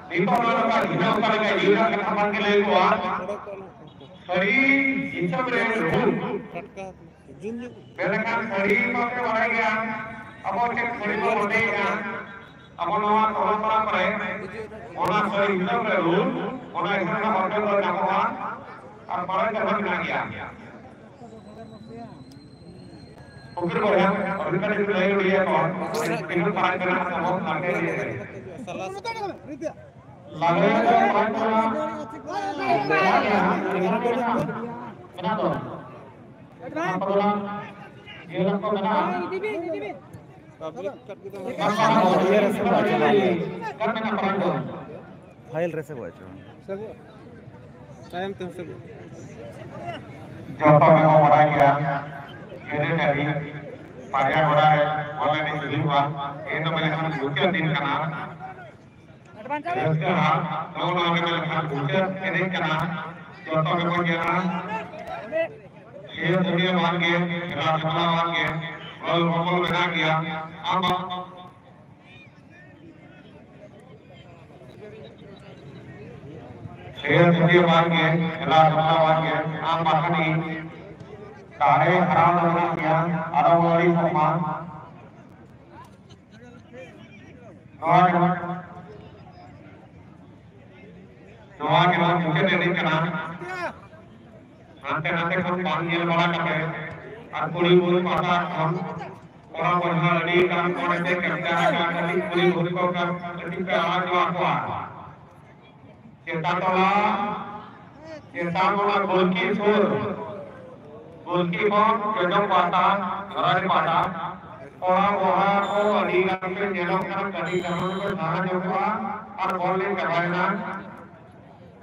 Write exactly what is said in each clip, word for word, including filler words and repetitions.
ᱱᱤᱛᱚᱜ ᱱᱚᱣᱟ ᱞᱮᱠᱟ ᱜᱷᱤᱱᱟᱹ ᱚᱠᱟ ᱞᱮᱠᱟ ᱡᱤᱣᱤ ᱨᱮᱱᱟᱜ ᱠᱟᱛᱷᱟ ᱵᱟᱝ ᱜᱮ ᱞᱟᱹᱭ ᱠᱚᱜᱼᱟ᱾ ᱥᱟᱹᱨᱤ ᱦᱤᱥᱟᱹᱵ ᱨᱮ ᱨᱩᱦᱩ᱾ ᱢᱮᱱᱠᱷᱟᱱ ᱥᱟᱹᱨᱤ ᱢᱟᱯᱮ ᱵᱟᱲᱟᱭ ᱜᱮᱭᱟ, ᱟᱵᱚ ᱪᱮᱫ ᱥᱟᱹᱨᱤ ᱵᱚ ᱵᱟᱸᱫᱮᱭᱮᱫᱼᱟ, ᱟᱵᱚ ᱱᱚᱣᱟ ᱴᱚᱞᱟ ᱯᱟᱲᱟ ᱠᱚᱨᱮ ᱚᱱᱟ ᱥᱟᱹᱨᱤ ᱦᱤᱥᱟᱹᱵ ᱨᱮ ᱨᱩᱦᱩ, ᱚᱱᱟ ᱦᱤᱥᱟᱹᱵ ᱨᱮᱱᱟᱜ ᱚᱨᱡᱚ ᱫᱚ ᱧᱟᱢᱚᱜᱼᱟ᱾ ᱟᱨ ᱵᱟᱲᱟᱭ ᱠᱟᱛᱷᱟ ᱢᱮᱱᱟᱜ ᱜᱮᱭᱟ᱾ ᱩᱠᱤᱞ ᱵᱚᱭᱦᱟ, ᱚᱵᱷᱤᱠᱟᱨ ᱡᱩᱫᱤ ᱞᱟᱹᱭ ᱩᱰᱩᱠ ᱟᱠᱚ, ᱛᱤᱱᱟᱹᱜ ᱯᱟᱲᱟᱜ ᱠᱟᱱᱟ ᱟᱨ ᱟᱵᱚ ᱥᱟᱱᱛᱟᱲ ᱤᱭᱟᱹ ᱨᱮ᱾ ᱞᱟᱜᱽᱲᱮ ᱫᱚ ᱯᱟᱸᱪ ᱴᱟᱠᱟ ᱢᱮᱱᱟᱜ ᱜᱮᱭᱟ, ᱢᱮᱱᱟᱜ ᱫᱚ᱾ ᱚᱱᱟ ᱠᱚᱫᱚ ᱡᱤᱞ ᱠᱚ ᱢᱮᱱᱟᱜᱼᱟ᱾ ᱯᱟᱵᱽᱞᱤᱠ ᱠᱟᱴ ᱠᱮᱫᱟ᱾ ᱤᱭᱟᱹ ᱨᱮ ᱥᱮ ᱵᱟᱝ ᱪᱟᱞᱟᱣ ᱞᱮᱱᱟ? ᱠᱟᱴ ᱢᱮᱱᱟᱜ ᱯᱟᱨᱟᱝ ᱫᱚ᱾ ᱯᱷᱟᱭᱤᱞ ᱨᱮ ᱥᱮ ᱵᱟᱝ ᱪᱟᱞᱟᱣ ᱞᱮᱱᱟ? ᱛᱟᱭᱚᱢ ᱛᱮ ᱥᱮ ᱵᱟᱝ? ᱡᱚᱛᱚ ᱜᱮᱵᱚ ᱵᱟᱲᱟᱭ ᱜᱮᱭᱟ, ᱜᱟᱹᱰᱤ ᱜᱟᱹᱰᱤ ᱯᱟᱸᱡᱟ ᱜᱚᱲᱟ ᱨᱮ ᱵᱚᱞ ᱮᱱᱮᱡ ᱦᱩᱭᱩᱜᱼᱟ᱾ ᱮᱱ ᱫᱚ ᱢᱟᱱᱮ ᱠᱷᱟᱱ ᱢᱩᱪᱟᱹᱫ ᱫᱤᱱ ᱠᱟᱱᱟ᱾ ᱨᱟᱹᱥᱠᱟᱹ ᱦᱟᱸᱜ ᱱᱚᱜᱼᱚ ᱱᱚᱣᱟ ᱜᱮ ᱢᱮᱱᱠᱷᱟᱱ ᱢᱩᱪᱟᱹᱫ ᱮᱱᱮᱡ ᱠᱟᱱᱟ᱾ ᱡᱚᱛᱚ ᱜᱮᱵᱚᱱ ᱧᱮᱞᱟ᱾ ᱥᱮ ᱫᱩᱱᱤᱭᱟᱹ ᱵᱟᱝ ᱜᱮ, ᱨᱟᱡᱽ ᱵᱟᱞᱟ ᱵᱟᱝ ᱜᱮ, ᱜᱚᱞ ᱜᱚᱯᱚᱞ ᱢᱮᱱᱟᱜ ᱜᱮᱭᱟ᱾ ᱟᱢ ᱥᱮ ᱫᱩᱱᱤᱭᱟᱹ ᱵᱟᱝ ᱜᱮ, ᱨᱟᱡᱽ ᱵᱟᱞᱟ ᱵᱟᱝ ᱜᱮ, ᱟᱢ ᱵᱟᱠᱷᱟᱱᱤ ᱫᱟᱲᱮ ᱦᱟᱨᱟᱣ ᱫᱚ ᱢᱮᱱᱟᱜ ᱜᱮᱭᱟ, ᱟᱞᱚ ᱟᱹᱲᱤᱥᱚᱜ ᱢᱟ᱾ ᱱᱚᱣᱟ ᱜᱮ, ᱱᱚᱣᱟ ᱜᱮ ᱱᱚᱣᱟ ᱢᱩᱪᱟᱹᱫ ᱮᱱᱮᱡ ᱠᱟᱱᱟ᱾ ᱦᱟᱱᱛᱮ ᱱᱟᱛᱮ ᱠᱷᱚᱱ ᱵᱟᱝ ᱧᱮᱞ ᱵᱟᱲᱟ ᱠᱟᱛᱮ ᱟᱨ ᱠᱩᱲᱤ ᱵᱩᱨᱩ ᱯᱟᱦᱴᱟ ᱠᱷᱚᱱ ᱠᱚᱲᱟ ᱵᱚᱭᱦᱟ ᱟᱹᱰᱤ ᱜᱟᱱ ᱠᱚᱲᱟ ᱛᱮ ᱠᱮᱯᱪᱟᱨ ᱟᱠᱟᱫ ᱠᱟᱹᱴᱤᱡ ᱠᱩᱲᱤ ᱵᱩᱨᱩ ᱠᱚ ᱠᱟᱹᱴᱤᱡ ᱯᱮ ᱟᱲᱟᱜ ᱧᱚᱜ ᱟᱠᱚᱣᱟ᱾ ᱪᱮᱛᱟᱱ ᱴᱚᱞᱟ, ᱪᱮᱛᱟᱱ ᱚᱱᱟ ᱜᱳᱞᱠᱤ ᱥᱩᱨ, ᱜᱳᱞᱠᱤ ᱠᱷᱚᱱ ᱡᱚᱡᱚᱢ ᱯᱟᱦᱴᱟ, ᱜᱷᱟᱨᱚᱸᱡᱽ ᱯᱟᱦᱴᱟ, ᱠᱚᱲᱟ ᱵᱚᱭᱦᱟ ᱠᱚ ᱟᱹᱰᱤ ᱜᱟᱱ ᱯᱮ ᱧᱮᱞᱚᱜ ᱠᱟᱱᱟ, ᱠᱟᱹᱴᱤᱡ ᱜᱟᱱ ᱯᱮ ᱥᱟᱦᱟ ᱧᱚᱜᱚᱜᱼᱟ ᱟᱨ ᱵᱚᱞ ᱞᱮ ᱪᱟᱵᱟᱭᱮᱱᱟ᱾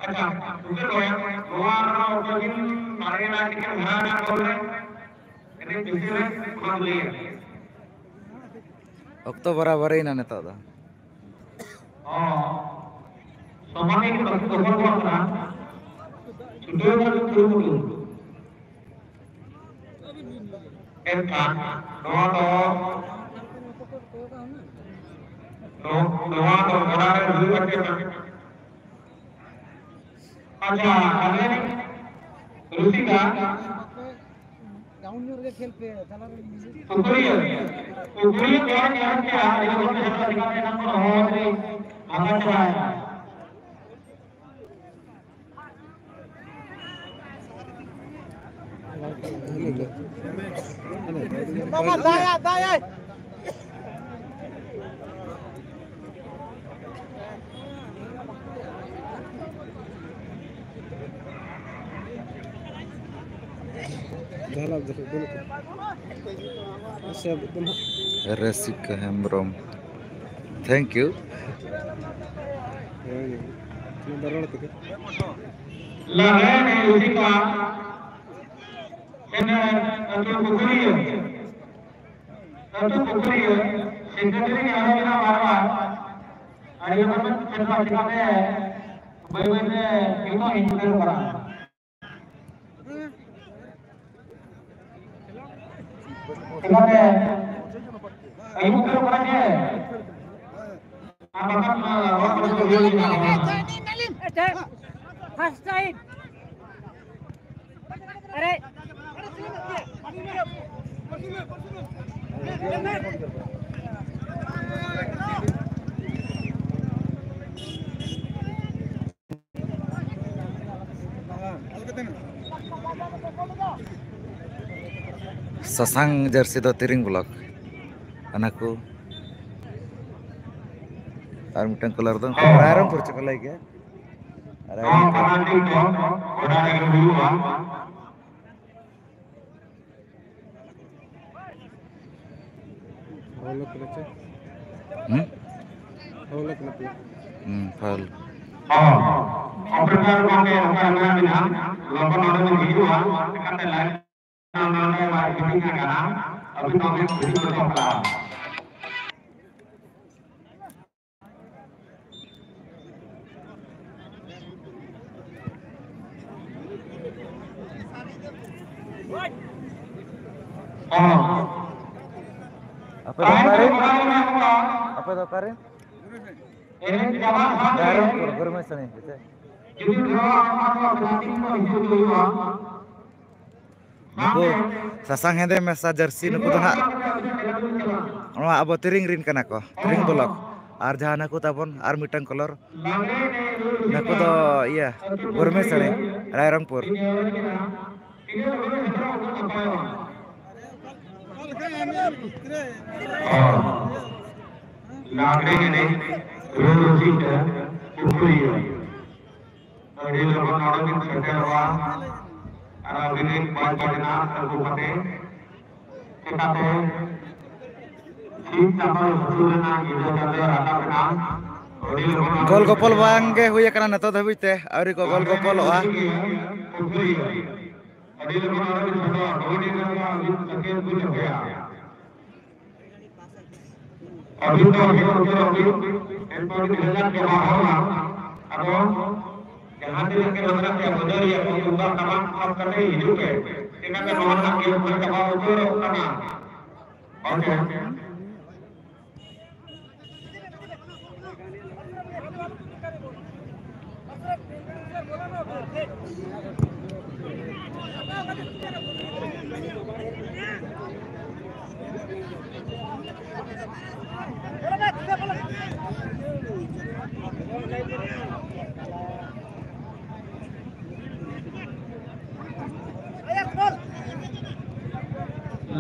ᱟᱪᱪᱷᱟ, ᱩᱭᱦᱟᱹᱨ ᱵᱚᱭᱦᱟ, ᱱᱚᱣᱟ ᱨᱮᱱᱟᱜ ᱚᱠᱚᱭ ᱵᱤᱱ ᱫᱟᱲᱮᱭᱮᱱᱟ ᱪᱤᱠᱟᱹ ᱫᱷᱟᱨᱟ ᱨᱮᱱᱟᱜ ᱵᱚᱞ ᱨᱮ? ᱮᱱᱮᱡ ᱵᱷᱤᱛᱤᱨ ᱨᱮ ᱚᱱᱟ ᱞᱟᱹᱭᱟ᱾ ᱚᱠᱛᱚ ᱵᱟᱨᱟᱵᱟᱨᱤᱭᱮᱱᱟ ᱱᱤᱛᱚᱜ ᱫᱚ᱾ ᱦᱚᱸ, ᱥᱚᱢᱟᱱ ᱜᱮ ᱵᱟᱠᱚ ᱫᱚᱦᱚ ᱠᱚᱣᱟ ᱠᱟᱱᱟ᱾ ᱪᱷᱩᱴᱟᱹᱣ ᱠᱟᱱᱟ ᱠᱚ ᱠᱩᱨᱩᱢᱩᱴᱩ᱾ ᱮᱱᱠᱷᱟᱱ ᱱᱚᱣᱟ ᱫᱚ ᱱᱚᱣᱟ ᱫᱚ ᱜᱚᱰᱟ ᱨᱮ ᱦᱩᱭᱩᱜ ᱠᱟᱱᱟ᱾ ᱟᱪᱪᱷᱟ, ᱟᱞᱮ ᱨᱩᱥᱤᱠᱟ᱾ ᱰᱟᱣᱩᱱ ᱧᱚᱜ ᱨᱮᱜᱮ ᱠᱷᱮᱞ ᱯᱮ, ᱛᱟᱞᱟ ᱨᱮ ᱢᱤᱭᱩᱡᱤᱠ᱾ ᱯᱩᱠᱷᱩᱨᱤᱭᱟᱹ, ᱯᱩᱠᱷᱩᱨᱤᱭᱟᱹ ᱠᱚᱲᱟ ᱠᱚ ᱮᱦᱚᱵ ᱠᱮᱜᱼᱟ, ᱟᱹᱰᱤ ᱞᱚᱜᱚᱱ ᱠᱚ ᱥᱮᱴᱮᱨ ᱟᱠᱟᱱᱟ, ᱮᱱᱟᱝ ᱠᱷᱚᱱ ᱦᱚᱦᱚ ᱟᱹᱰᱤ ᱵᱷᱟᱜᱟᱣ ᱪᱟᱵᱟᱭᱮᱱᱟ᱾ ᱵᱟᱵᱟ, ᱫᱟᱭᱟ, ᱫᱟᱭᱟ᱾ ᱨᱟᱹᱥᱤᱠᱟ ᱦᱮᱢᱵᱨᱚᱢ, thank you᱾ ᱞᱟᱜᱽᱲᱮ ᱮᱱᱮᱡ ᱨᱩᱥᱤᱠᱟ, ᱮᱱᱮᱡ ᱟᱹᱛᱩ ᱯᱩᱠᱷᱩᱨᱤᱭᱟᱹ, ᱟᱹᱛᱩ ᱯᱩᱠᱷᱩᱨᱤᱭᱟᱹ, ᱥᱮᱠᱨᱮᱴᱟᱨᱤ ᱟᱨᱚ ᱢᱮᱱᱟᱜ ᱵᱟᱨ ᱵᱟᱨ, ᱟᱹᱰᱤ ᱦᱚᱲ ᱵᱚᱱ ᱥᱮᱴᱮᱨᱚᱜ ᱪᱤᱠᱟᱹᱛᱮ ᱵᱟᱹᱭ ᱵᱟᱹᱭ ᱛᱮ ᱡᱚᱛᱚ ᱦᱤᱡᱩᱜ ᱥᱮᱴᱮᱨᱚᱜ ᱠᱟᱱᱟ᱾ ᱪᱤᱠᱟᱹᱛᱮ ᱟᱹᱭᱩᱵ ᱥᱮᱴᱮᱨᱚᱜ ᱠᱟᱱᱟ ᱡᱮ, ᱟᱨ ᱵᱟᱠᱷᱟᱱ, ᱟᱸ, ᱚᱲᱟᱜ ᱠᱚᱨᱮ ᱠᱚ ᱨᱩᱣᱟᱹᱲ ᱜᱮᱭᱟ᱾ First time. अरे। ᱥᱟᱥᱟᱝ ᱡᱟᱹᱨᱥᱤ ᱫᱚ ᱛᱤᱨᱤᱝ ᱵᱞᱚᱠ᱾ ᱦᱟᱱᱟ ᱠᱚ ᱟᱨ ᱢᱤᱫᱴᱟᱝ ᱠᱟᱞᱟᱨ ᱫᱚ ᱨᱟᱭᱨᱚᱝᱯᱩᱨ ᱪᱚᱠᱚ ᱞᱟᱹᱭ ᱜᱮᱭᱟ᱾ ᱟᱨ ᱱᱚᱣᱟ ᱯᱮᱱᱟᱞᱴᱤ ᱫᱚ ᱜᱚᱰᱟ ᱨᱮᱜᱮ ᱦᱩᱭᱩᱜᱼᱟ᱾ ᱯᱷᱟᱣᱩᱞ ᱠᱟᱱᱟ ᱪᱮ? ᱦᱩᱸ? ᱯᱷᱟᱣᱩᱞ ᱠᱟᱱᱟ ᱯᱮ᱾ ᱦᱩᱸ, ᱯᱷᱟᱣᱩᱞ᱾ ᱦᱚᱸ᱾ ᱚᱯᱟᱨᱮᱴᱚᱨ ᱜᱚᱢᱠᱮ ᱚᱠᱟ ᱨᱮ ᱢᱮᱱᱟᱜ ᱵᱤᱱᱟ? ᱞᱚᱜᱚᱱ ᱱᱚᱰᱮ ᱵᱤᱱ ᱦᱤᱡᱩᱜᱼᱟ᱾ ᱪᱤᱠᱟᱹᱛᱮ ᱞᱟᱭᱤᱱ ᱱᱚᱰᱮ ᱵᱟᱭ ᱯᱷᱤᱴᱤᱝ ᱟᱠᱟᱱᱟ᱾ ᱟᱹᱵᱤᱱ ᱱᱚᱰᱮ ᱯᱷᱤᱴᱤᱝ ᱦᱚᱴᱚ ᱠᱟᱜᱼᱟ᱾ ᱦᱚᱸ᱾ ᱟᱯᱮ ᱫᱚ ᱚᱠᱟᱨᱮᱱ? ᱟᱯᱮ ᱫᱚ ᱚᱠᱟᱨᱮᱱ? ᱮᱱᱮᱡ ᱪᱟᱵᱟ ᱞᱮᱠᱷᱟᱱ ᱜᱮ ᱨᱟᱭᱨᱚᱝᱯᱩᱨ ᱜᱚᱨᱢᱮᱥ ᱥᱮᱱᱤᱧ ᱯᱮᱥᱮ᱾ ᱡᱩᱫᱤ ᱫᱷᱚᱨᱚᱢ ᱟᱢᱟᱜ ᱱᱚᱣᱟ ᱵᱤᱱᱛᱤ ᱠᱚ ᱦᱤᱡᱩᱜ ᱦᱩᱭᱩᱜᱼᱟ᱾ ᱱᱩᱠᱩ ᱥᱟᱥᱟᱝ ᱦᱮᱸᱫᱮ ᱢᱮᱥᱟ ᱡᱟᱹᱨᱥᱤ, ᱱᱩᱠᱩ ᱫᱚ ᱦᱟᱸᱜ ᱱᱚᱣᱟ ᱟᱵᱚ ᱛᱤᱨᱤᱝ ᱨᱤᱱ ᱠᱟᱱᱟ ᱠᱚ, ᱛᱤᱨᱤᱝ ᱵᱞᱚᱠ᱾ ᱟᱨ ᱡᱟᱦᱟᱸ ᱱᱩᱠᱩ ᱛᱟᱵᱚᱱ ᱟᱨ ᱢᱤᱫᱴᱟᱝ ᱠᱚᱞᱚᱨ, ᱱᱩᱠᱩ ᱫᱚ ᱤᱭᱟᱹ ᱜᱚᱨᱢᱮᱥ ᱥᱮᱱᱤ, ᱨᱟᱭᱨᱚᱝᱯᱩᱨ᱾ ᱞᱟᱜᱽᱲᱮ ᱮᱱᱮᱡ ᱨᱩ ᱨᱩᱥᱤᱠᱟ ᱯᱩᱠᱷᱩᱨᱤᱭᱟᱹ᱾ ᱟᱹᱰᱤ ᱞᱚᱜᱚᱱ ᱱᱚᱰᱮ ᱵᱤᱱ ᱥᱮᱴᱮᱨᱚᱜᱼᱟ᱾ ᱟᱨ ᱟᱹᱵᱤᱱᱤᱡ ᱵᱟᱡᱽ ᱵᱟᱡᱽᱱᱟ ᱟᱹᱜᱩ ᱠᱟᱛᱮ ᱪᱮᱠᱟᱛᱮ ᱥᱤᱧ ᱪᱟᱸᱫᱚᱭ ᱦᱟᱹᱥᱩᱨ ᱮᱱᱟ, ᱧᱤᱫᱟᱹ ᱪᱟᱸᱫᱚᱭ ᱨᱟᱠᱟᱵ ᱮᱱᱟ᱾ ᱟᱹᱰᱤ ᱞᱚᱜᱚᱱ ᱱᱚᱰᱮ ᱜᱚᱞ ᱵᱤᱱ ᱜᱚᱯᱚᱞ ᱥᱮᱴᱮᱨᱚᱜᱼᱟ᱾ ᱵᱟᱝ ᱜᱮ ᱦᱩᱭ ᱟᱠᱟᱱᱟ ᱱᱤᱛᱚᱜ ᱫᱷᱟᱹᱵᱤᱡ ᱛᱮ, ᱟᱹᱣᱨᱤ ᱠᱚ ᱜᱚᱞ ᱞᱟᱜᱽᱲᱮ ᱮᱱᱮᱡ ᱜᱚᱯᱚᱞᱚᱜᱼᱟ᱾ ᱨᱩᱥᱤᱠᱤᱭᱟᱹ ᱯᱩᱠᱷᱩᱨᱤᱭᱟᱹ᱾ ᱟᱹᱰᱤ ᱞᱚᱜᱚᱱ ᱱᱚᱰᱮ ᱵᱤᱱ ᱥᱮᱴᱮᱨᱚᱜᱼᱟ᱾ ᱰᱚᱜᱚᱨ ᱰᱤ ᱨᱮᱱᱟᱜ ᱟᱹᱵᱤᱱ ᱥᱟᱹᱠᱷᱭᱟᱹᱛ ᱵᱤᱱ ᱫᱚᱦᱚᱭᱟ᱾ ᱟᱹᱵᱤᱱ ᱫᱚ ᱟᱹᱵᱤᱱ ᱩᱛᱟᱹᱨ ᱟᱹᱵᱤᱱ, ᱮᱨᱯᱚᱨ ᱵᱤᱱ ᱵᱷᱮᱡᱟ ᱠᱚᱣᱟ ᱦᱚᱲ ᱢᱟ᱾ ᱟᱫᱚ ᱡᱟᱦᱟᱸ ᱛᱤᱱᱟᱹᱜ ᱜᱮ ᱢᱮᱱᱟᱜ ᱯᱮᱭᱟ, ᱵᱟᱹᱡᱟᱹᱨᱤᱭᱟᱹ ᱠᱚ, ᱛᱩᱢᱫᱟᱜ ᱴᱟᱢᱟᱠ ᱥᱟᱵ ᱠᱟᱛᱮ ᱦᱤᱡᱩᱜ ᱯᱮ᱾ ᱪᱮᱫᱟᱜ ᱥᱮ ᱱᱚᱣᱟ ᱨᱮᱱᱟᱜ ᱜᱮᱢ ᱫᱚ ᱪᱟᱵᱟ ᱩᱛᱟᱹᱨᱚᱜ ᱠᱟᱱᱟ᱾ ᱦᱳᱭ ᱥᱮ?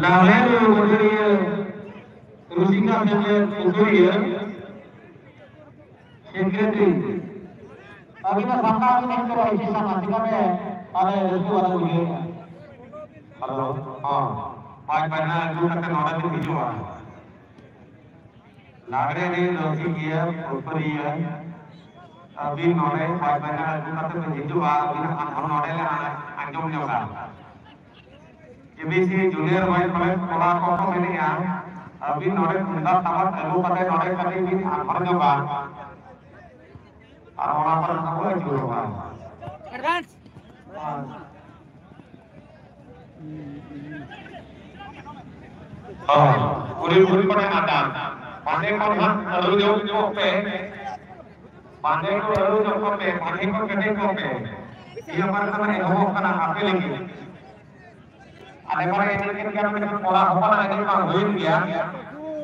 ᱞᱟᱜᱽᱲᱮ ᱨᱩ ᱢᱟᱹᱫᱟᱹᱲᱤᱭᱟᱹ ᱨᱩᱥᱤᱠᱟ ᱥᱮᱢᱞᱮᱫ ᱩᱛᱟᱹᱨᱤᱭᱟᱹ ᱥᱮᱠᱨᱮᱴᱟᱨᱤ᱾ ᱟᱹᱵᱤᱱᱟᱜ ᱥᱟᱢᱱᱟ ᱨᱮ ᱦᱮᱡ ᱠᱟᱛᱮ ᱤᱥᱤ ᱥᱟᱢᱱᱟ ᱪᱤᱠᱟᱹᱛᱮ ᱟᱞᱮ ᱨᱟᱹᱥᱠᱟᱹ ᱵᱟᱞᱮ ᱵᱩᱡᱷᱟᱹᱣᱮᱫᱼᱟ᱾ ᱦᱮᱞᱳ, ᱦᱚᱸ, ᱯᱟᱸᱪ ᱵᱟᱡᱱᱟ ᱟᱹᱜᱩ ᱠᱟᱛᱮ ᱱᱚᱰᱮ ᱵᱤᱱ ᱦᱤᱡᱩᱜᱼᱟ᱾ ᱞᱟᱜᱽᱲᱮ ᱨᱮ ᱨᱩᱥᱤᱠᱤᱭᱟᱹ ᱯᱩᱨᱯᱩᱨᱤᱭᱟᱹ, ᱟᱹᱵᱤᱱ ᱱᱚᱰᱮ ᱯᱟᱸᱪ ᱵᱟᱡᱱᱟ ᱟᱹᱜᱩ ᱠᱟᱛᱮ ᱵᱤᱱ ᱦᱤᱡᱩᱜᱼᱟ, ᱟᱹᱵᱤᱱᱟᱜ ᱠᱟᱛᱷᱟ ᱱᱚᱰᱮ ᱞᱮ ᱟᱸᱡᱚᱢ ᱧᱚᱜᱟ᱾ ᱡᱮᱵᱤᱥᱤ ᱡᱩᱱᱤᱭᱚᱨ ᱵᱚᱭᱮᱡᱽ ᱠᱚᱞᱮᱡᱽ ᱠᱚᱲᱟ ᱠᱚᱠᱚ ᱢᱮᱱᱮᱜᱼᱟ, ᱟᱹᱵᱤᱱ ᱱᱚᱰᱮ ᱛᱩᱢᱫᱟᱜ ᱴᱟᱢᱟᱠ ᱟᱹᱜᱩ ᱠᱟᱛᱮ ᱱᱚᱰᱮ ᱠᱟᱹᱴᱤᱡ ᱵᱤᱱ ᱟᱸᱫᱷᱟᱲ ᱧᱚᱜᱟ᱾ ᱟᱨ ᱚᱱᱟ ᱠᱚᱨᱮ ᱠᱚ ᱟᱹᱪᱩᱨᱚᱜᱼᱟ᱾ ᱮᱰᱵᱷᱟᱱᱥ᱾ ᱦᱳᱭ, ᱠᱩᱲᱤ ᱠᱩᱲᱤ ᱠᱚᱲᱟ ᱟᱫᱟᱱ᱾ ᱢᱟᱱᱮ ᱠᱚ ᱱᱟᱦᱟᱜ ᱟᱹᱨᱩ ᱧᱚᱜ ᱠᱚᱜ ᱯᱮ᱾ ᱵᱟᱸᱫᱮ ᱠᱚ ᱟᱹᱨᱩ ᱧᱚᱜ ᱠᱚᱯᱮ, ᱵᱟᱸᱫᱮ ᱠᱚ ᱠᱮᱴᱮᱡ ᱠᱚᱯᱮ᱾ ᱤᱭᱟᱹ ᱯᱟᱨ ᱛᱟᱵᱚᱱ ᱮᱦᱚᱵᱚᱜ ᱠᱟᱱᱟ ᱟᱯᱮ ᱞᱟᱹᱜᱤᱫ᱾ ᱟᱞᱮ ᱢᱟ ᱮᱱᱮᱡ ᱠᱟᱱ ᱜᱮᱭᱟ, ᱢᱮᱱᱠᱷᱟᱱ ᱠᱚᱲᱟ ᱦᱚᱯᱚᱱᱟᱜ ᱮᱱᱮᱡ ᱢᱟ ᱦᱩᱭᱮᱱ ᱜᱮᱭᱟ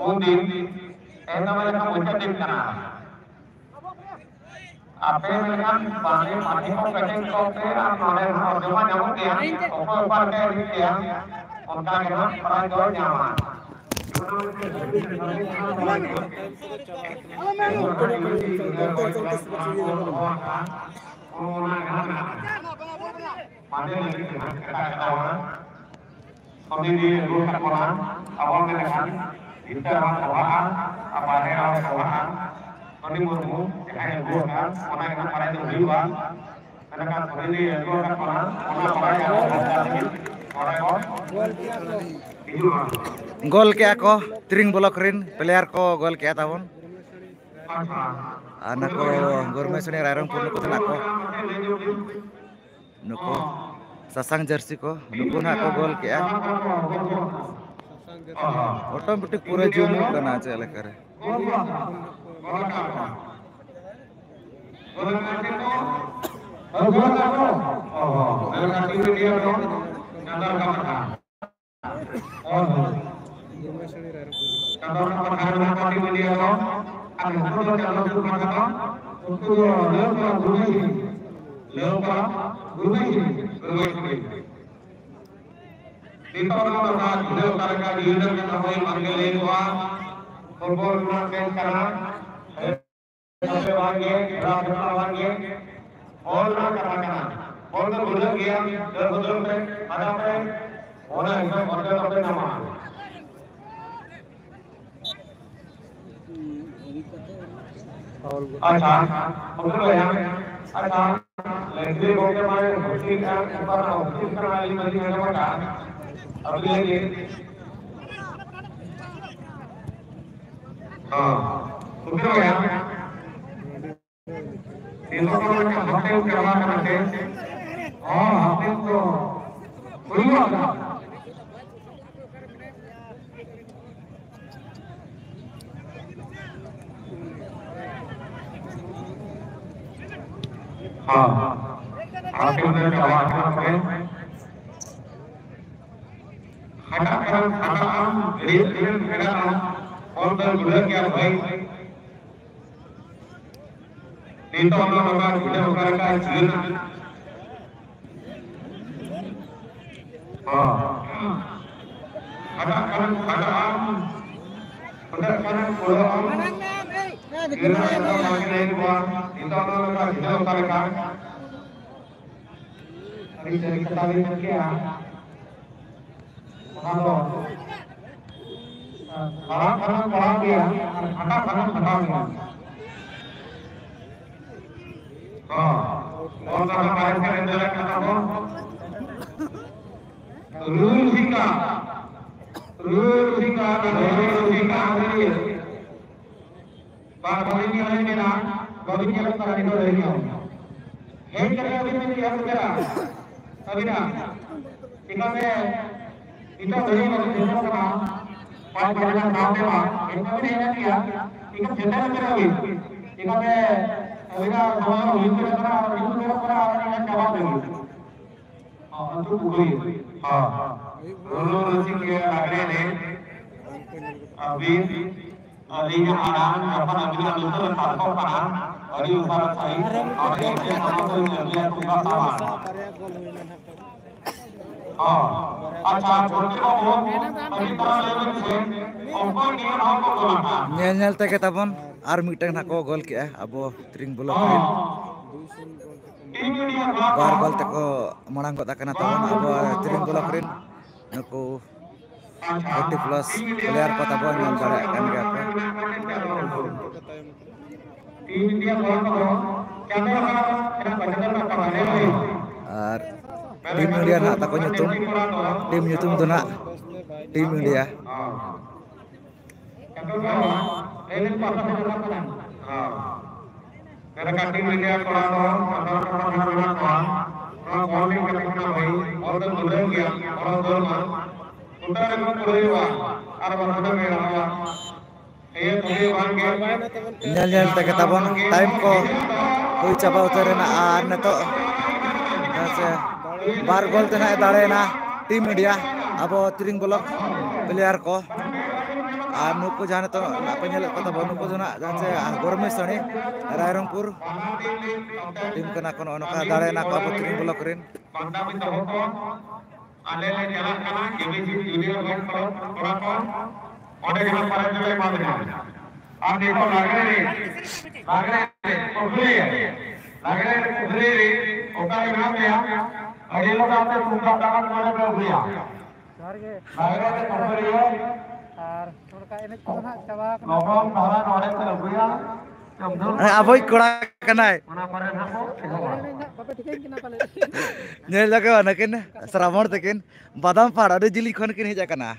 ᱩᱱᱫᱤᱱ᱾ ᱛᱮᱦᱮᱧ ᱫᱚ ᱢᱮᱱᱠᱷᱟᱱ ᱢᱩᱪᱟᱹᱫ ᱫᱤᱱ ᱠᱟᱱᱟ᱾ ᱟᱯᱮ ᱢᱮᱱᱠᱷᱟᱱ ᱵᱟᱸᱫᱮ ᱯᱟᱹᱴᱷᱤ ᱠᱚ ᱠᱮᱴᱮᱡ ᱠᱚᱯᱮ ᱟᱨ ᱱᱚᱰᱮ ᱦᱚᱸ ᱚᱨᱡᱚ ᱢᱟ ᱧᱟᱢᱚᱜ ᱜᱮᱭᱟ, ᱚᱠᱚᱭ ᱚᱠᱟ ᱞᱮᱠᱟᱭ ᱮᱱᱮᱡ ᱜᱮᱭᱟ, ᱚᱱᱠᱟ ᱜᱮ ᱦᱟᱸᱜ prize ᱫᱚᱭ ᱧᱟᱢᱟ᱾ ᱚᱱᱟ ᱜᱮ ᱦᱟᱸᱜ ᱢᱮᱱᱟᱜᱼᱟ᱾ ᱵᱟᱸᱫᱮ ᱞᱟᱹᱜᱤᱫ ᱛᱮ ᱦᱟᱸᱜ ᱮᱴᱟᱜ ᱮᱴᱟᱜ ᱦᱚᱲ ᱥᱚᱱᱤ ᱟᱹᱜᱩ ᱟᱠᱟᱫ ᱵᱚᱱᱟ, ᱟᱵᱚ ᱢᱮᱱᱠᱷᱟᱱ ᱵᱷᱤᱛᱟᱹᱨ ᱦᱚᱸ ᱥᱚᱵᱷᱟᱜᱼᱟ ᱟᱨ ᱵᱟᱦᱨᱮ ᱦᱚᱸ ᱥᱚᱵᱷᱟᱜᱼᱟ᱾ ᱥᱚᱱᱤ ᱢᱩᱨᱢᱩ ᱡᱟᱦᱟᱸᱭ ᱟᱹᱜᱩ ᱟᱠᱟᱫ, ᱚᱱᱟ ᱜᱮ ᱦᱟᱸᱜ ᱵᱟᱲᱟᱭ ᱫᱚ ᱦᱩᱭᱩᱜᱼᱟ᱾ ᱢᱮᱱᱠᱷᱟᱱ ᱥᱚᱱᱤ ᱟᱹᱜᱩ ᱟᱠᱟᱫ ᱵᱚᱱᱟ, ᱚᱱᱟ ᱵᱟᱲᱟᱭ ᱟᱵᱚ ᱥᱟᱱᱛᱟᱲ ᱞᱟᱹᱜᱤᱫ ᱱᱚᱰᱮ ᱵᱚᱱ ᱦᱤᱡᱩᱜᱼᱟ᱾ ᱜᱳᱞ ᱠᱮᱜᱼᱟ ᱠᱚ, ᱛᱤᱨᱤᱝ ᱵᱞᱚᱠ ᱨᱮᱱ ᱯᱞᱮᱭᱟᱨ ᱠᱚ ᱜᱳᱞ ᱠᱮᱜᱼᱟ ᱛᱟᱵᱚᱱ᱾ ᱟᱪᱪᱷᱟ᱾ ᱟᱨ ᱱᱟᱠᱚ ᱜᱚᱨᱢᱮᱥᱚᱱᱤ ᱨᱟᱭᱨᱚᱝᱯᱩᱨ ᱱᱩᱠᱩ ᱫᱚ ᱱᱟᱜ ᱠᱚ, ᱱᱩᱠᱩ ᱥᱟᱥᱟᱝ ᱡᱟᱹᱨᱥᱤ ᱠᱚ, ᱱᱩᱠᱩ ᱱᱟᱜ ᱠᱚ ᱜᱳᱞ ᱠᱮᱜᱼᱟ᱾ ᱚᱴᱳᱢᱮᱴᱤᱠ ᱯᱩᱨᱟᱹ ᱡᱩᱢᱩᱜ ᱠᱟᱱᱟ ᱪᱮᱫ ᱞᱮᱠᱟᱨᱮ᱾ ᱪᱟᱸᱫᱚ ᱨᱟᱠᱟᱵ ᱯᱟᱴᱷᱟ ᱨᱮᱱᱟᱜ ᱯᱟᱴᱤ ᱢᱤᱰᱤᱭᱟ ᱫᱚ, ᱟᱨ ᱱᱩᱠᱩ ᱫᱚ ᱪᱟᱸᱫᱚ ᱥᱩᱨ ᱯᱟᱴᱷᱟ ᱫᱚ, ᱩᱱᱠᱩ ᱫᱚ ᱞᱟᱹᱣᱠᱟ ᱜᱩᱨᱩᱭ, ᱞᱟᱹᱣᱠᱟ ᱜᱩᱨᱩᱭ, ᱜᱩᱨᱩᱭ ᱠᱩᱲᱤ᱾ ᱱᱤᱛᱚᱜ ᱱᱚᱣᱟ ᱫᱚ ᱱᱟᱦᱟᱜ ᱡᱤᱨᱟᱹᱣ ᱚᱠᱟ ᱞᱮᱠᱟ ᱡᱤᱨᱟᱹᱣ ᱠᱟᱛᱷᱟ ᱦᱚᱸ ᱵᱟᱝᱜᱮ ᱞᱟᱹᱭ ᱠᱚᱜᱼᱟ᱾ ᱯᱷᱩᱴᱵᱚᱞ ᱨᱮᱱᱟᱜ ᱢᱮᱪ ᱠᱟᱱᱟ᱾ ᱵᱟᱝ ᱜᱮ, ᱵᱟᱝ ᱜᱮ᱾ ᱵᱚᱞ ᱨᱮᱱᱟᱜ ᱠᱟᱛᱷᱟ ᱠᱟᱱᱟ᱾ ᱵᱚᱞ ᱫᱚ ᱜᱩᱰᱟᱹᱜ ᱜᱮᱭᱟ, ᱫᱟᱹᱲ ᱵᱚᱫᱚᱞ ᱯᱮ, ᱵᱷᱟᱜᱟᱣ ᱯᱮ, ᱚᱱᱟ ᱦᱤᱥᱟᱹᱵ ᱚᱨᱡᱚ ᱠᱟᱛᱮ ᱧᱟᱢᱚᱜᱼᱟ᱾ ᱟᱪᱪᱷᱟ, ᱩᱛᱟᱹᱨ ᱵᱚᱭᱦᱟ, ᱟᱪᱪᱷᱟ, ᱞᱟᱹᱭ ᱜᱚᱢᱠᱮ ᱢᱟ ᱵᱷᱚᱨᱛᱤ ᱠᱟᱱ, ᱚᱠᱟ ᱨᱮᱱᱟᱜ ᱚᱯᱷᱤᱥ ᱠᱟᱱᱟ, ᱟᱹᱞᱤᱧ ᱵᱟᱹᱞᱤᱧ ᱟᱸᱡᱚᱢ ᱟᱠᱟᱫᱼᱟ᱾ ᱟᱹᱵᱤᱱ ᱞᱟᱹᱭ ᱵᱤᱱ᱾ ᱦᱚᱸ, ᱩᱛᱟᱹᱨ ᱵᱚᱭᱦᱟ᱾ ᱱᱤᱛᱚᱜ ᱫᱚ ᱢᱤᱫᱴᱟᱝ ᱦᱟᱯᱮᱱ ᱪᱟᱵᱟ ᱠᱟᱱᱟ ᱥᱮ? ᱦᱚᱸ, ᱦᱟᱯᱮᱱ ᱫᱚ ᱦᱩᱭᱩᱜᱼᱟ᱾ ᱦᱚᱸ᱾ ᱟᱯᱮ ᱚᱸᱰᱮ ᱪᱟᱵᱟ ᱟᱠᱟᱱᱟ ᱯᱮ᱾ ᱦᱟᱴᱟᱜ ᱠᱟᱱᱟ, ᱦᱟᱴᱟᱜ ᱟᱢ, ᱜᱟᱹᱰᱭᱟᱹ ᱠᱟᱱᱟ, ᱢᱮᱱᱟᱜ ᱟᱢ, ᱚᱞ ᱫᱚ ᱜᱩᱰᱟᱹ ᱜᱮᱭᱟ ᱵᱷᱟᱹᱭ᱾ ᱱᱤᱛᱚᱜ ᱫᱚ ᱱᱚᱝᱠᱟ ᱜᱩᱰᱟᱹ ᱚᱠᱟ ᱞᱮᱠᱟ ᱡᱤᱭᱚᱱ᱾ ᱦᱚᱸ᱾ ᱦᱟᱴᱟᱜ ᱠᱟᱱᱟ, ᱦᱟᱴᱟᱜ ᱟᱢ, ᱦᱟᱴᱟᱜ ᱠᱟᱱᱟ, ᱠᱚᱲᱟ ᱟᱢ᱾ ᱜᱤᱫᱽᱨᱟᱹ ᱠᱚ ᱵᱟᱝ ᱞᱟᱹᱭ ᱠᱚᱣᱟ, ᱱᱤᱛᱚᱜ ᱫᱚ ᱱᱚᱝᱠᱟ ᱜᱩᱰᱟᱹ ᱚᱠᱟ ᱞᱮᱠᱟ᱾ ᱟᱹᱰᱤ ᱥᱟᱹᱨᱤ ᱠᱟᱛᱷᱟ ᱵᱤᱱ ᱢᱮᱱ ᱠᱮᱜᱼᱟ᱾ ᱚᱱᱟ ᱫᱚ, ᱯᱟᱲᱦᱟᱜ ᱠᱷᱟᱱᱮᱢ ᱯᱟᱲᱦᱟᱣ ᱜᱮᱭᱟ, ᱟᱨ ᱠᱷᱟᱴᱟᱜ ᱠᱷᱟᱱᱮᱢ ᱠᱷᱟᱴᱟᱣ ᱜᱮᱭᱟ᱾ ᱦᱚᱸ, ᱚᱱᱠᱟ ᱫᱚ ᱵᱟᱭ ᱥᱮᱨᱮᱧ ᱫᱟᱲᱮᱭᱟᱜ ᱠᱟᱱᱟ ᱵᱚᱱ᱾ ᱨᱩ ᱨᱩᱥᱤᱠᱟ, ᱨᱩ ᱨᱩᱥᱤᱠᱟ, ᱨᱩ ᱨᱩᱥᱤᱠᱟ, ᱨᱩ ᱨᱩᱥᱤᱠᱟ᱾ ᱵᱟᱨ ᱦᱚᱲ ᱜᱮ ᱦᱚᱲ ᱢᱮᱱᱟᱜ, ᱵᱟᱹᱵᱤᱱ ᱧᱮᱞᱚᱜ ᱠᱟᱱᱟ ᱱᱤᱛᱚᱜ ᱫᱷᱟᱹᱵᱤᱡ ᱦᱚᱸ᱾ ᱦᱮᱡ ᱠᱟᱛᱮ ᱟᱹᱵᱤᱱ ᱵᱤᱱ ᱧᱮᱞ ᱠᱮᱫᱟ, ᱟᱹᱵᱤᱱᱟᱜ ᱪᱤᱠᱟᱹᱛᱮ ᱱᱤᱛᱚᱜ ᱫᱷᱟᱹᱵᱤᱡ ᱵᱟᱹᱵᱤᱱ ᱥᱮᱴᱮᱨᱚᱜ ᱠᱟᱱᱟ? ᱯᱟᱸᱪ ᱦᱟᱡᱟᱨ ᱫᱟᱢ ᱛᱮ ᱵᱟᱝ, ᱦᱮᱡ ᱠᱟᱛᱮ ᱦᱮᱡ ᱠᱟᱱ ᱜᱮᱭᱟ, ᱪᱤᱠᱟᱹ ᱥᱮᱴᱮᱨ ᱠᱟᱱᱟ ᱵᱤᱱ? ᱪᱤᱠᱟᱹᱛᱮ ᱟᱹᱵᱤᱱᱟᱜ ᱥᱚᱢᱚᱭ ᱦᱚᱸ ᱦᱩᱭ ᱩᱛᱟᱹᱨᱚᱜ ᱠᱟᱱᱟ, ᱟᱨ ᱦᱩᱭ ᱩᱛᱟᱹᱨᱚᱜ ᱠᱟᱱᱟ, ᱟᱨ ᱟᱹᱞᱤᱧᱟᱜ ᱪᱟᱵᱟ ᱩᱛᱟᱹᱨ ᱜᱮ᱾ ᱦᱚᱸ, ᱟᱹᱛᱩ ᱯᱩᱠᱷᱨᱤ᱾ ᱦᱚᱸ᱾ ᱨᱩᱨᱩ ᱨᱩᱥᱤᱠᱤᱭᱟᱹ ᱞᱟᱜᱽᱲᱮ ᱮᱱᱮᱡ ᱟᱹᱵᱤᱱ ᱟᱹᱞᱤᱧᱟᱜ ᱟᱲᱟᱝ ᱡᱚᱠᱷᱚᱱ ᱟᱹᱵᱤᱱᱟᱜ ᱞᱩᱛᱩᱨ ᱨᱮ ᱛᱟᱨᱠᱚᱜ ᱠᱟᱱᱟ, ᱟᱹᱰᱤ ᱩᱥᱟᱹᱨᱟ ᱥᱟᱺᱦᱤᱡ ᱟᱨ ᱮᱱᱛᱮ ᱥᱟᱢᱟᱝ ᱨᱮ ᱟᱹᱵᱤᱱᱟᱜ ᱛᱩᱢᱫᱟᱜ ᱴᱟᱢᱟᱠ᱾ ᱦᱚᱸ᱾ ᱟᱪᱪᱷᱟ, ᱜᱚᱢᱠᱮ ᱵᱟᱹᱵᱩ, ᱟᱹᱵᱤᱱ ᱛᱷᱚᱲᱟ ᱞᱟᱹᱭ ᱵᱤᱱ ᱥᱮ, ᱚᱠᱚᱭ ᱱᱤᱭᱟᱹ ᱫᱷᱟᱣ ᱠᱚ ᱜᱳᱞ ᱟᱠᱟᱫ? ᱧᱮᱞ ᱧᱮᱞ ᱛᱮᱜᱮ ᱛᱟᱵᱚᱱ ᱟᱨ ᱢᱤᱫᱴᱟᱝ ᱱᱟᱦᱟᱜ ᱠᱚ ᱜᱳᱞ ᱠᱮᱜᱼᱟ ᱟᱵᱚ ᱛᱤᱨᱤᱝ ᱵᱞᱚᱠ ᱨᱮᱱ᱾ ᱦᱚᱸ᱾ ᱵᱟᱨ ᱜᱳᱞ ᱛᱮᱠᱚ ᱢᱟᱲᱟᱝ ᱜᱚᱫ ᱟᱠᱟᱱᱟ ᱛᱟᱵᱚᱱ ᱟᱵᱚ ᱛᱤᱨᱤᱝ ᱵᱞᱚᱠ ᱨᱮᱱ ᱱᱩᱠᱩ ᱯᱷᱳᱨᱴᱤ ᱯᱞᱟᱥ ᱯᱞᱮᱭᱟᱨ ᱠᱚ ᱛᱟᱵᱚᱱ ᱧᱮᱞ ᱫᱟᱲᱮᱭᱟᱜ ᱠᱟᱱ ᱜᱮᱭᱟ ᱯᱮ᱾ ᱟᱨ ᱴᱤᱢ ᱤᱱᱰᱤᱭᱟ ᱱᱟᱦᱟᱜ ᱛᱟᱠᱚ ᱧᱩᱛᱩᱢ, ᱴᱤᱢ ᱧᱩᱛᱩᱢ ᱫᱚ ᱱᱟᱦᱟᱜ ᱴᱤᱢ ᱤᱱᱰᱤᱭᱟ᱾ ᱡᱮᱞᱮᱠᱟ ᱴᱤᱢ ᱤᱱᱰᱤᱭᱟ ᱠᱚᱲᱟ ᱠᱚ ᱥᱟᱱᱛᱟᱲ ᱠᱚ ᱯᱟᱥᱱᱟᱣ ᱢᱮᱱᱟᱜ ᱠᱚᱣᱟ, ᱱᱚᱣᱟ ᱵᱚᱞ ᱞᱤᱜᱽ ᱜᱟᱛᱮᱜ ᱠᱟᱱᱟ ᱵᱷᱟᱹᱭ, ᱵᱚᱞ ᱫᱚ ᱜᱩᱞᱟᱹᱣ ᱜᱮᱭᱟ, ᱵᱚᱞ ᱫᱟᱹᱲ ᱢᱟ, ᱠᱩᱴᱟᱹ ᱨᱮᱠᱚ ᱠᱩᱲᱟᱹᱭᱚᱜᱼᱟ, ᱟᱨ ᱵᱟᱝᱠᱷᱟᱱ ᱫᱚ ᱵᱮᱲᱟᱣᱟ᱾ ᱦᱮᱸ, ᱛᱚᱵᱮ ᱵᱟᱝ ᱜᱮ᱾ ᱧᱮᱞ ᱧᱮᱞ ᱛᱮᱜᱮ ᱛᱟᱵᱚᱱ ᱴᱟᱭᱤᱢ ᱠᱚ ᱦᱩᱭ ᱪᱟᱵᱟ ᱩᱛᱟᱹᱨ ᱮᱱᱟ᱾ ᱟᱨ ᱱᱤᱛᱚᱜ ᱦᱮᱸ ᱥᱮ, ᱵᱟᱨ ᱜᱳᱞ ᱛᱮ ᱱᱟᱜ ᱮ ᱫᱟᱲᱮᱭᱮᱱᱟ ᱴᱤᱢ ᱤᱱᱰᱤᱭᱟ, ᱟᱵᱚ ᱛᱤᱨᱤᱝ ᱵᱞᱚᱠ ᱯᱞᱮᱭᱟᱨ ᱠᱚ᱾ ᱟᱨ ᱱᱩᱠᱩ ᱡᱟᱦᱟᱸ ᱱᱤᱛᱚᱜ ᱱᱟᱜ ᱯᱮ ᱧᱮᱞᱮᱫ ᱠᱚ ᱛᱟᱵᱚᱱ, ᱱᱩᱠᱩ ᱫᱚ ᱱᱟᱜ ᱡᱟᱦᱟᱸ ᱪᱮ ᱜᱚᱨᱢᱮᱥᱟᱹᱲᱤ ᱨᱟᱭᱨᱚᱝᱯᱩᱨ ᱴᱤᱢ ᱠᱟᱱᱟ ᱠᱚ᱾ ᱱᱚᱜᱼᱚ ᱱᱚᱝᱠᱟ ᱫᱟᱲᱮᱭᱮᱱᱟ ᱠᱚ ᱟᱵᱚ ᱛᱤᱨᱤᱝ ᱵᱞᱚᱠ ᱨᱮᱱ᱾ ᱟᱞᱮ ᱞᱮ ᱪᱟᱞᱟᱜ ᱠᱟᱱᱟ K B C junior boys club ᱠᱚᱲᱟ ᱠᱚ, ᱚᱸᱰᱮ ᱜᱮ ᱯᱨᱟᱭᱤᱡᱽ ᱫᱚᱞᱮ ᱮᱢᱟ ᱵᱤᱱᱟ᱾ ᱟᱨ ᱱᱤᱛᱚᱜ ᱞᱟᱜᱽᱲᱮ ᱮᱱᱮᱡ, ᱞᱟᱜᱽᱲᱮ ᱮᱱᱮᱡ ᱠᱩᱠᱞᱤ, ᱞᱟᱜᱽᱲᱮ ᱮᱱᱮᱡ ᱠᱩᱠᱞᱤ ᱨᱮ ᱚᱠᱟ ᱨᱮ ᱢᱮᱱᱟᱜ ᱢᱮᱭᱟ? ᱟᱹᱰᱤ ᱞᱚᱜᱚᱱ ᱛᱮ ᱛᱩᱢᱫᱟᱜ ᱴᱟᱢᱟᱠ ᱱᱚᱰᱮ ᱯᱮ ᱟᱹᱜᱩᱭᱟ᱾ ᱡᱚᱦᱟᱨ ᱜᱮ᱾ ᱞᱟᱜᱽᱲᱮ ᱮᱱᱮᱡ ᱠᱩᱠᱞᱤ ᱨᱮ ᱟᱨ ᱱᱚᱰᱮ ᱮᱱᱮᱡ ᱠᱚ ᱱᱟᱦᱟᱜ ᱪᱟᱵᱟ ᱟᱠᱟᱱᱟ᱾ ᱞᱚᱜᱚᱱ ᱫᱷᱟᱨᱟ ᱱᱚᱰᱮ ᱯᱮ ᱟᱹᱜᱩᱭᱟ᱾ ᱪᱚᱢᱫᱷᱩ ᱦᱮᱸ, ᱟᱵᱚᱭᱤᱡ ᱠᱚᱲᱟ ᱠᱟᱱᱟᱭ᱾ ᱚᱱᱟ ᱯᱚᱨᱮ ᱱᱟᱦᱟᱜ ᱵᱚ ᱮᱦᱚᱵᱟ᱾ ᱵᱟᱯᱮ ᱴᱷᱤᱠᱟᱹᱧ ᱠᱟᱱᱟ ᱯᱟᱞᱮ᱾ ᱧᱮᱞ ᱞᱮᱜᱮ ᱱᱩᱠᱤᱱ ᱥᱨᱟᱵᱚᱬ ᱛᱟᱹᱠᱤᱱ ᱵᱟᱫᱟᱢ ᱯᱟᱲ ᱟᱹᱰᱤ ᱡᱤᱞᱤᱧ ᱠᱷᱚᱱ ᱠᱤᱱ ᱦᱮᱡ ᱟᱠᱟᱱᱟ᱾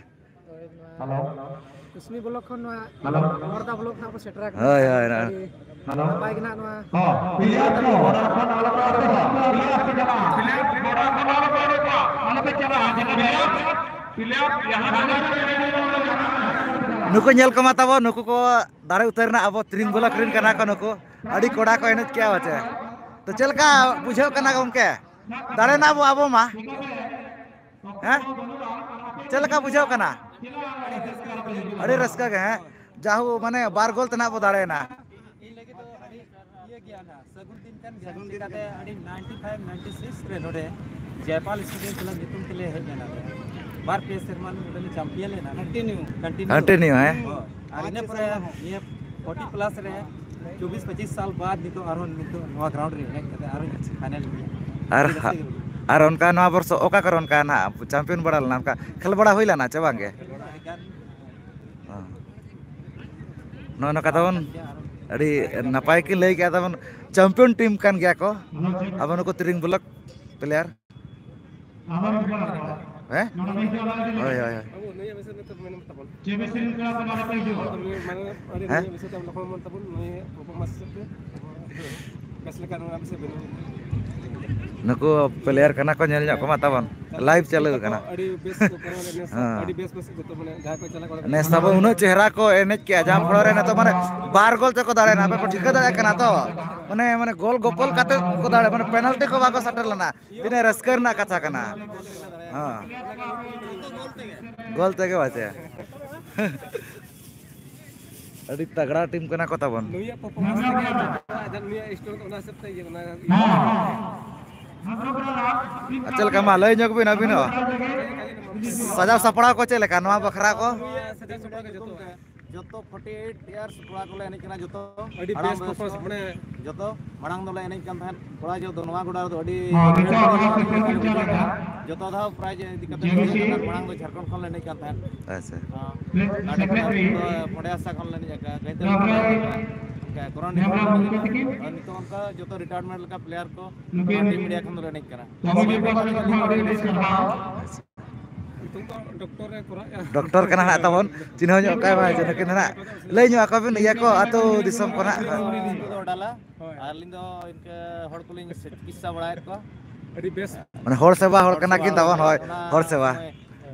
ᱦᱳᱭ, ᱱᱚᱣᱟ ᱦᱮᱞᱳ᱾ ᱠᱩᱥᱢᱤ ᱵᱞᱚᱠ ᱠᱷᱚᱱ ᱱᱚᱣᱟ ᱦᱮᱞᱳ᱾ ᱵᱚᱨᱫᱟ ᱵᱞᱚᱠ ᱱᱟᱜ ᱵᱚ ᱥᱮᱴᱮᱨ ᱟᱠᱟᱱᱟ᱾ ᱦᱳᱭ, ᱦᱳᱭ, ᱦᱳᱭ᱾ ᱟᱹᱰᱤ ᱦᱮᱞᱳ᱾ ᱱᱟᱯᱟᱭ ᱜᱮ ᱱᱟᱜ ᱱᱚᱣᱟ ᱦᱚᱸ, ᱯᱞᱮᱭᱟᱨ ᱠᱚ ᱚᱱᱟ ᱠᱷᱚᱱ ᱟᱞᱚ ᱯᱮ ᱚᱰᱚᱠᱚᱜᱼᱟ᱾ ᱯᱞᱮᱭᱟᱨ ᱠᱚ ᱪᱟᱞᱟᱜᱼᱟ᱾ ᱯᱞᱮᱭᱟᱨ ᱠᱚ ᱟᱞᱚ ᱯᱮ ᱚᱰᱚᱠᱚᱜᱼᱟ᱾ ᱟᱞᱚ ᱯᱮ ᱪᱟᱞᱟᱜᱼᱟ᱾ ᱯᱞᱮᱭᱟᱨ, ᱯᱞᱮᱭᱟᱨ ᱡᱟᱦᱟᱸ ᱨᱮ ᱱᱩᱠᱩ ᱧᱮᱞ ᱠᱚᱢᱟ ᱛᱟᱵᱚ, ᱱᱩᱠᱩ ᱠᱚ ᱫᱟᱲᱮ ᱩᱛᱟᱹᱨ ᱮᱱᱟ ᱟᱵᱚ ᱛᱤᱨᱤᱝ ᱵᱞᱚᱠ ᱨᱮᱱ ᱠᱟᱱᱟ ᱠᱚ ᱱᱩᱠᱩ᱾ ᱟᱹᱰᱤ ᱠᱚᱲᱟ ᱠᱚ ᱮᱱᱮᱡ ᱠᱮᱜᱼᱟ ᱯᱟᱪᱮ᱾ ᱛᱚ ᱪᱮᱫ ᱞᱮᱠᱟ ᱵᱩᱡᱷᱟᱹᱜ ᱠᱟᱱᱟ ᱜᱚᱢᱠᱮ? ᱫᱟᱲᱮ ᱱᱟᱵᱚ ᱟᱵᱚ ᱢᱟ᱾ ᱦᱮᱸ? ᱪᱮᱫ ᱞᱮᱠᱟ ᱵᱩᱡᱷᱟᱹᱜ ᱠᱟᱱᱟ? ᱟᱹᱰᱤ ᱨᱟᱹᱥᱠᱟᱹ ᱜᱮ, ᱦᱮᱸ? ᱡᱟᱦᱳ, ᱢᱟᱱᱮ ᱵᱟᱨ ᱜᱳᱞ ᱛᱮ ᱱᱟᱜ ᱵᱚ ᱫᱟᱲᱮᱭᱮᱱᱟ᱾ ᱤᱧ ᱞᱟᱹᱜᱤᱫ ᱫᱚ ᱟᱹᱰᱤ ᱤᱭᱟᱹ ᱜᱮᱭᱟ ᱱᱟᱦᱟᱜ, ᱥᱟᱹᱜᱩᱱ ᱫᱤᱱ ᱠᱟᱱ ᱜᱮᱭᱟ᱾ ᱥᱟᱹᱜᱩᱱ ᱫᱤᱱ ᱪᱤᱠᱟᱛᱮ ᱠᱟᱱᱟ᱾ ᱟᱹᱰᱤ ᱱᱟᱭᱤᱱᱴᱤ ᱯᱷᱟᱭᱤᱵᱷ, ᱱᱟᱭᱤᱱᱴᱤ ᱥᱤᱠᱥ ᱨᱮ ᱱᱚᱰᱮ ᱡᱚᱭᱯᱟᱞ ᱥᱴᱮᱰᱤᱭᱟᱢ ᱠᱞᱟᱵᱽ ᱧᱩᱛᱩᱢ ᱛᱮᱞᱮ ᱦᱮᱡ ᱞᱮᱱᱟ᱾ ᱵᱟᱨ ᱯᱮ ᱥᱮᱨᱢᱟ ᱱᱚᱰᱮ ᱞᱮ ᱪᱟᱢᱯᱤᱭᱟᱱ ᱞᱮᱱᱟ᱾ ᱠᱚᱱᱴᱤᱱᱤᱭᱩ᱾ ᱠᱚᱱᱴᱤᱱᱤᱭᱩ᱾ ᱠᱚᱱᱴᱤᱱᱤᱭᱩ, ᱦᱮᱸ? ᱦᱚᱸ᱾ ᱟᱨ ᱤᱱᱟᱹ ᱯᱚᱨᱮ ᱱᱤᱭᱟᱹ ᱯᱷᱳᱨᱴᱤ ᱯᱞᱟᱥ ᱨᱮ ᱪᱚᱵᱵᱤᱥ ᱯᱚᱸᱪᱤᱥ ᱥᱟᱞ ᱵᱟᱫ ᱱᱤᱛᱚᱜ ᱟᱨᱦᱚᱸ ᱱᱤᱛᱚᱜ ᱱᱚᱣᱟ ᱜᱨᱟᱣᱩᱱᱰ ᱨᱮ ᱦᱮᱡ ᱠᱟᱛᱮ ᱟᱨᱦᱚᱸ ᱯᱷᱟᱭᱱᱟᱞ ᱜᱮᱭᱟ᱾ ᱟᱨ ᱟᱹᱰᱤ ᱨᱟᱹᱥᱠᱟᱹ ᱜᱮ ᱵᱩᱡᱷᱟᱹᱜ ᱠᱟᱱᱟ᱾ ᱟᱨ ᱚᱱᱠᱟ ᱱᱚᱣᱟ ᱵᱚᱨᱥᱚ ᱚᱠᱟ ᱠᱚᱨᱮ ᱚᱱᱠᱟ ᱱᱟᱦᱟᱜ ᱪᱟᱢᱯᱤᱭᱟᱱ ᱵᱟᱲᱟ ᱞᱮᱱᱟ, ᱚᱱᱠᱟ ᱠᱷᱮᱞ ᱵᱟᱲᱟ ᱦᱩᱭ ᱞᱮᱱᱟ ᱪᱮ ᱵᱟᱝ ᱜᱮ? ᱦᱮᱸ᱾ ᱱᱚᱜᱼᱚ ᱱᱚᱝᱠᱟ ᱛᱟᱵᱚᱱ ᱟᱹᱰᱤ ᱱᱟᱯᱟᱭ ᱠᱤᱱ ᱞᱟᱹᱭ ᱠᱮᱜᱼᱟ ᱛᱟᱵᱚᱱ, ᱪᱟᱢᱯᱤᱭᱟᱱ ᱴᱤᱢ ᱠᱟᱱ ᱜᱮᱭᱟ ᱠᱚ ᱟᱵᱚ ᱱᱩᱠᱩ ᱛᱤᱨᱤᱝ ᱵᱞᱚᱠ ᱯᱞᱮᱭᱟᱨ᱾ ᱦᱮᱸ? ᱦᱳᱭ, ᱦᱳᱭ, ᱦᱳᱭ᱾ ᱦᱮᱸ? ᱱᱩᱠᱩ ᱯᱞᱮᱭᱟᱨ ᱠᱟᱱᱟ ᱠᱚ, ᱧᱮᱞ ᱧᱚᱜ ᱠᱚᱢᱟ ᱛᱟᱵᱚᱱ, ᱞᱟᱭᱤᱵᱷ ᱪᱟᱹᱞᱩ ᱠᱟᱱᱟ᱾ ᱟᱹᱰᱤ ᱵᱮᱥ ᱠᱚ ᱠᱚᱨᱟᱣ ᱞᱮᱫ ᱱᱮᱥ᱾ ᱦᱮᱸ᱾ ᱟᱹᱰᱤ ᱵᱮᱥ ᱵᱮᱥ ᱡᱚᱛᱚ, ᱢᱟᱱᱮ, ᱡᱟᱦᱟᱸᱭ ᱠᱚ ᱪᱟᱞᱟᱜ ᱠᱟᱱᱟ ᱠᱚ᱾ ᱱᱮᱥ ᱛᱟᱵᱚ ᱩᱱᱟᱹᱜ ᱪᱮᱦᱨᱟ ᱠᱚ ᱮᱱᱮᱡ ᱠᱮᱜᱼᱟ, ᱡᱟᱢ ᱠᱷᱚᱲᱟ ᱨᱮ ᱱᱤᱛᱚᱜ, ᱢᱟᱱᱮ, ᱵᱟᱨ ᱜᱳᱞ ᱛᱮᱠᱚ ᱫᱟᱲᱮᱭᱮᱱᱟ᱾ ᱟᱯᱮ ᱯᱮ ᱴᱷᱤᱠᱟᱹ ᱫᱟᱲᱮᱭᱟᱜ ᱠᱟᱱᱟ ᱛᱚ? ᱢᱟᱱᱮ, ᱢᱟᱱᱮ, ᱜᱳᱞ ᱜᱳᱯᱳᱞ ᱠᱟᱛᱮ ᱠᱚ ᱫᱟᱲᱮ, ᱢᱟᱱᱮ, ᱯᱮᱱᱟᱞᱴᱤ ᱠᱚ ᱵᱟᱠᱚ ᱥᱮᱴᱮᱨ ᱞᱮᱱᱟ᱾ ᱛᱤᱱᱟᱹᱜ ᱨᱟᱹᱥᱠᱟᱹ ᱨᱮᱱᱟᱜ ᱠᱟᱛᱷᱟ ᱠᱟᱱᱟ᱾ ᱦᱮᱸ, ᱜᱳᱞ ᱛᱮᱜᱮ ᱵᱟᱪᱮ᱾ ᱟᱹᱰᱤ ᱛᱟᱜᱲᱟ ᱴᱤᱢ ᱠᱟᱱᱟ ᱠᱚ ᱛᱟᱵᱚᱱ᱾ ᱱᱩᱭᱟᱜ performance ᱛᱮᱜᱮ ᱟᱫᱚ ᱱᱩᱭᱟᱜ score ᱫᱚ ᱚᱱᱟ ᱦᱤᱥᱟᱹᱵ ᱛᱮ ᱤᱭᱟᱹ ᱠᱟᱱᱟ᱾ ᱟᱨ ᱪᱮᱫ ᱞᱮᱠᱟ, ᱢᱟ ᱞᱟᱹᱭ ᱧᱚᱜ ᱵᱤᱱ ᱟᱹᱵᱤᱱ ᱦᱚᱸ, ᱥᱟᱡᱟᱣ ᱥᱟᱯᱲᱟᱣ ᱠᱚ ᱪᱮᱫ ᱞᱮᱠᱟ ᱱᱚᱣᱟ ᱵᱟᱠᱷᱨᱟ ᱠᱚ? ᱱᱩᱭᱟᱜ ᱥᱟᱡᱟᱣ ᱥᱟᱯᱲᱟᱣ ᱜᱮ ᱡᱚᱛᱚ᱾ ᱡᱚᱛᱚ forty eight years ᱠᱚᱲᱟ ᱠᱚᱞᱮ ᱮᱱᱮᱡ ᱠᱟᱱᱟ ᱡᱚᱛᱚ᱾ ᱟᱹᱰᱤ ᱦᱟᱲᱟᱢ ᱵᱮᱥ ᱵᱚᱭᱚᱥ performance, ᱠᱚ, ᱢᱟᱱᱮ ᱡᱚᱛᱚ᱾ ᱢᱟᱲᱟᱝ ᱫᱚᱞᱮ ᱮᱱᱮᱡ ᱠᱟᱱ ᱛᱟᱦᱮᱸᱫ ᱠᱚᱲᱟ ᱡᱚᱛᱚ ᱱᱚᱣᱟ ᱜᱚᱰᱟ ᱨᱮᱫᱚ ᱟᱹᱰᱤ ᱦᱚᱸ, ᱱᱤᱛᱚᱜ ᱱᱚᱣᱟ ᱠᱚ ᱪᱮᱫ ᱠᱚ ᱪᱤᱠᱟᱹᱭᱮᱫᱟ? ᱡᱚᱛᱚ ᱫᱷᱟᱣ prize ᱤᱫᱤ ᱠᱟᱛᱮ ᱞᱮ ᱡᱮ ᱵᱤ ᱥᱤ ᱮᱱᱮᱡ ᱠᱟᱱ ᱛᱟᱦᱮᱸᱫ᱾ ᱢᱟᱲᱟᱝ ᱫᱚ ᱡᱷᱟᱲᱠᱷᱚᱸᱰ ᱠᱷᱚᱱ ᱞᱮ ᱮᱱᱮᱡ ᱠᱟᱱ ᱛᱟᱦᱮᱸᱫ᱾ ᱟᱪᱪᱷᱟ᱾ ᱦᱚᱸ᱾ ᱞᱮ-, ᱱᱟᱴᱠ ᱥᱮᱠᱨᱮᱴᱟᱨᱤ ᱯᱚᱸᱰᱮ ᱦᱟᱥᱟ ᱠᱷᱚᱱ ᱞᱮ ᱮᱱᱮᱡ ᱠᱟᱱ, ᱜᱟᱹᱭᱛᱟᱹ ᱱᱚᱣᱟ ᱠᱷᱚᱱ ᱞᱮ ᱮᱱᱮᱡ ᱠᱟᱱ, ᱚᱱᱠᱟ ᱠᱚᱨᱚᱱ ᱱᱮᱦᱚᱨ ᱰᱤᱯᱟᱨᱴᱢᱮᱱᱴ ᱜᱚᱢᱠᱮ ᱛᱟᱹᱠᱤᱱ ᱟᱨ ᱱᱤᱛᱚᱜ ᱚᱱᱠᱟ ᱡᱚᱛᱚ retirement ᱞᱮᱠᱟ player ᱠᱚ ᱱᱩᱠᱤᱱ ᱴᱤᱢ ᱤᱱᱰᱤᱭᱟ ᱠᱷᱚᱱ ᱫᱚᱞᱮ ᱮᱱᱮᱡ ᱠᱟᱱᱟ᱾ ᱠᱚᱢᱤᱴᱤ ᱯᱟᱦᱴᱟ ᱥᱮᱫ ᱠᱷᱚᱱ ᱟᱹᱰᱤ ᱟᱹᱰᱤ ᱥᱟᱨᱦᱟᱣ᱾ ᱱᱤᱛᱚᱝ ᱫᱚ ᱰᱚᱠᱴᱚᱨ ᱮ ᱠᱚᱨᱟᱣᱮᱫᱼᱟ᱾ ᱰᱚᱠᱴᱚᱨ ᱠᱟᱱᱟ ᱦᱟᱸᱜ ᱛᱟᱵᱚᱱ, ᱪᱤᱱᱦᱟᱹᱣ ᱧᱚᱜ ᱠᱟᱭ ᱢᱟ, ᱡᱮ ᱱᱩᱠᱤᱱ ᱫᱚ ᱦᱟᱸᱜ ᱞᱟᱹᱭ ᱧᱚᱜ ᱟᱠᱚ ᱵᱤᱱ ᱤᱭᱟᱹ ᱠᱚ, ᱟᱹᱛᱩ ᱫᱤᱥᱚᱢ ᱠᱚ ᱱᱟᱦᱟᱜ᱾ ᱩᱱᱠᱩ ᱫᱚ ᱰᱟᱞᱟ᱾ ᱦᱳᱭ᱾ ᱟᱨ ᱟᱹᱞᱤᱧ ᱫᱚ ᱤᱱᱠᱟᱹ ᱦᱚᱲ ᱠᱚᱞᱤᱧ ᱪᱤᱠᱤᱛᱥᱟ ᱵᱟᱲᱟᱭᱮᱫ ᱠᱚᱣᱟ᱾ ᱟᱹᱰᱤ ᱵᱮᱥ᱾ ᱢᱟᱱᱮ ᱦᱚᱲ ᱥᱮᱵᱟ ᱦᱚᱲ ᱠᱟᱱᱟ ᱠᱤᱱ ᱛᱟᱵᱚᱱ, ᱦᱳᱭ, ᱚᱱᱟ ᱦᱚᱲ ᱥᱮᱵᱟ᱾ ᱥᱚᱢᱚᱭ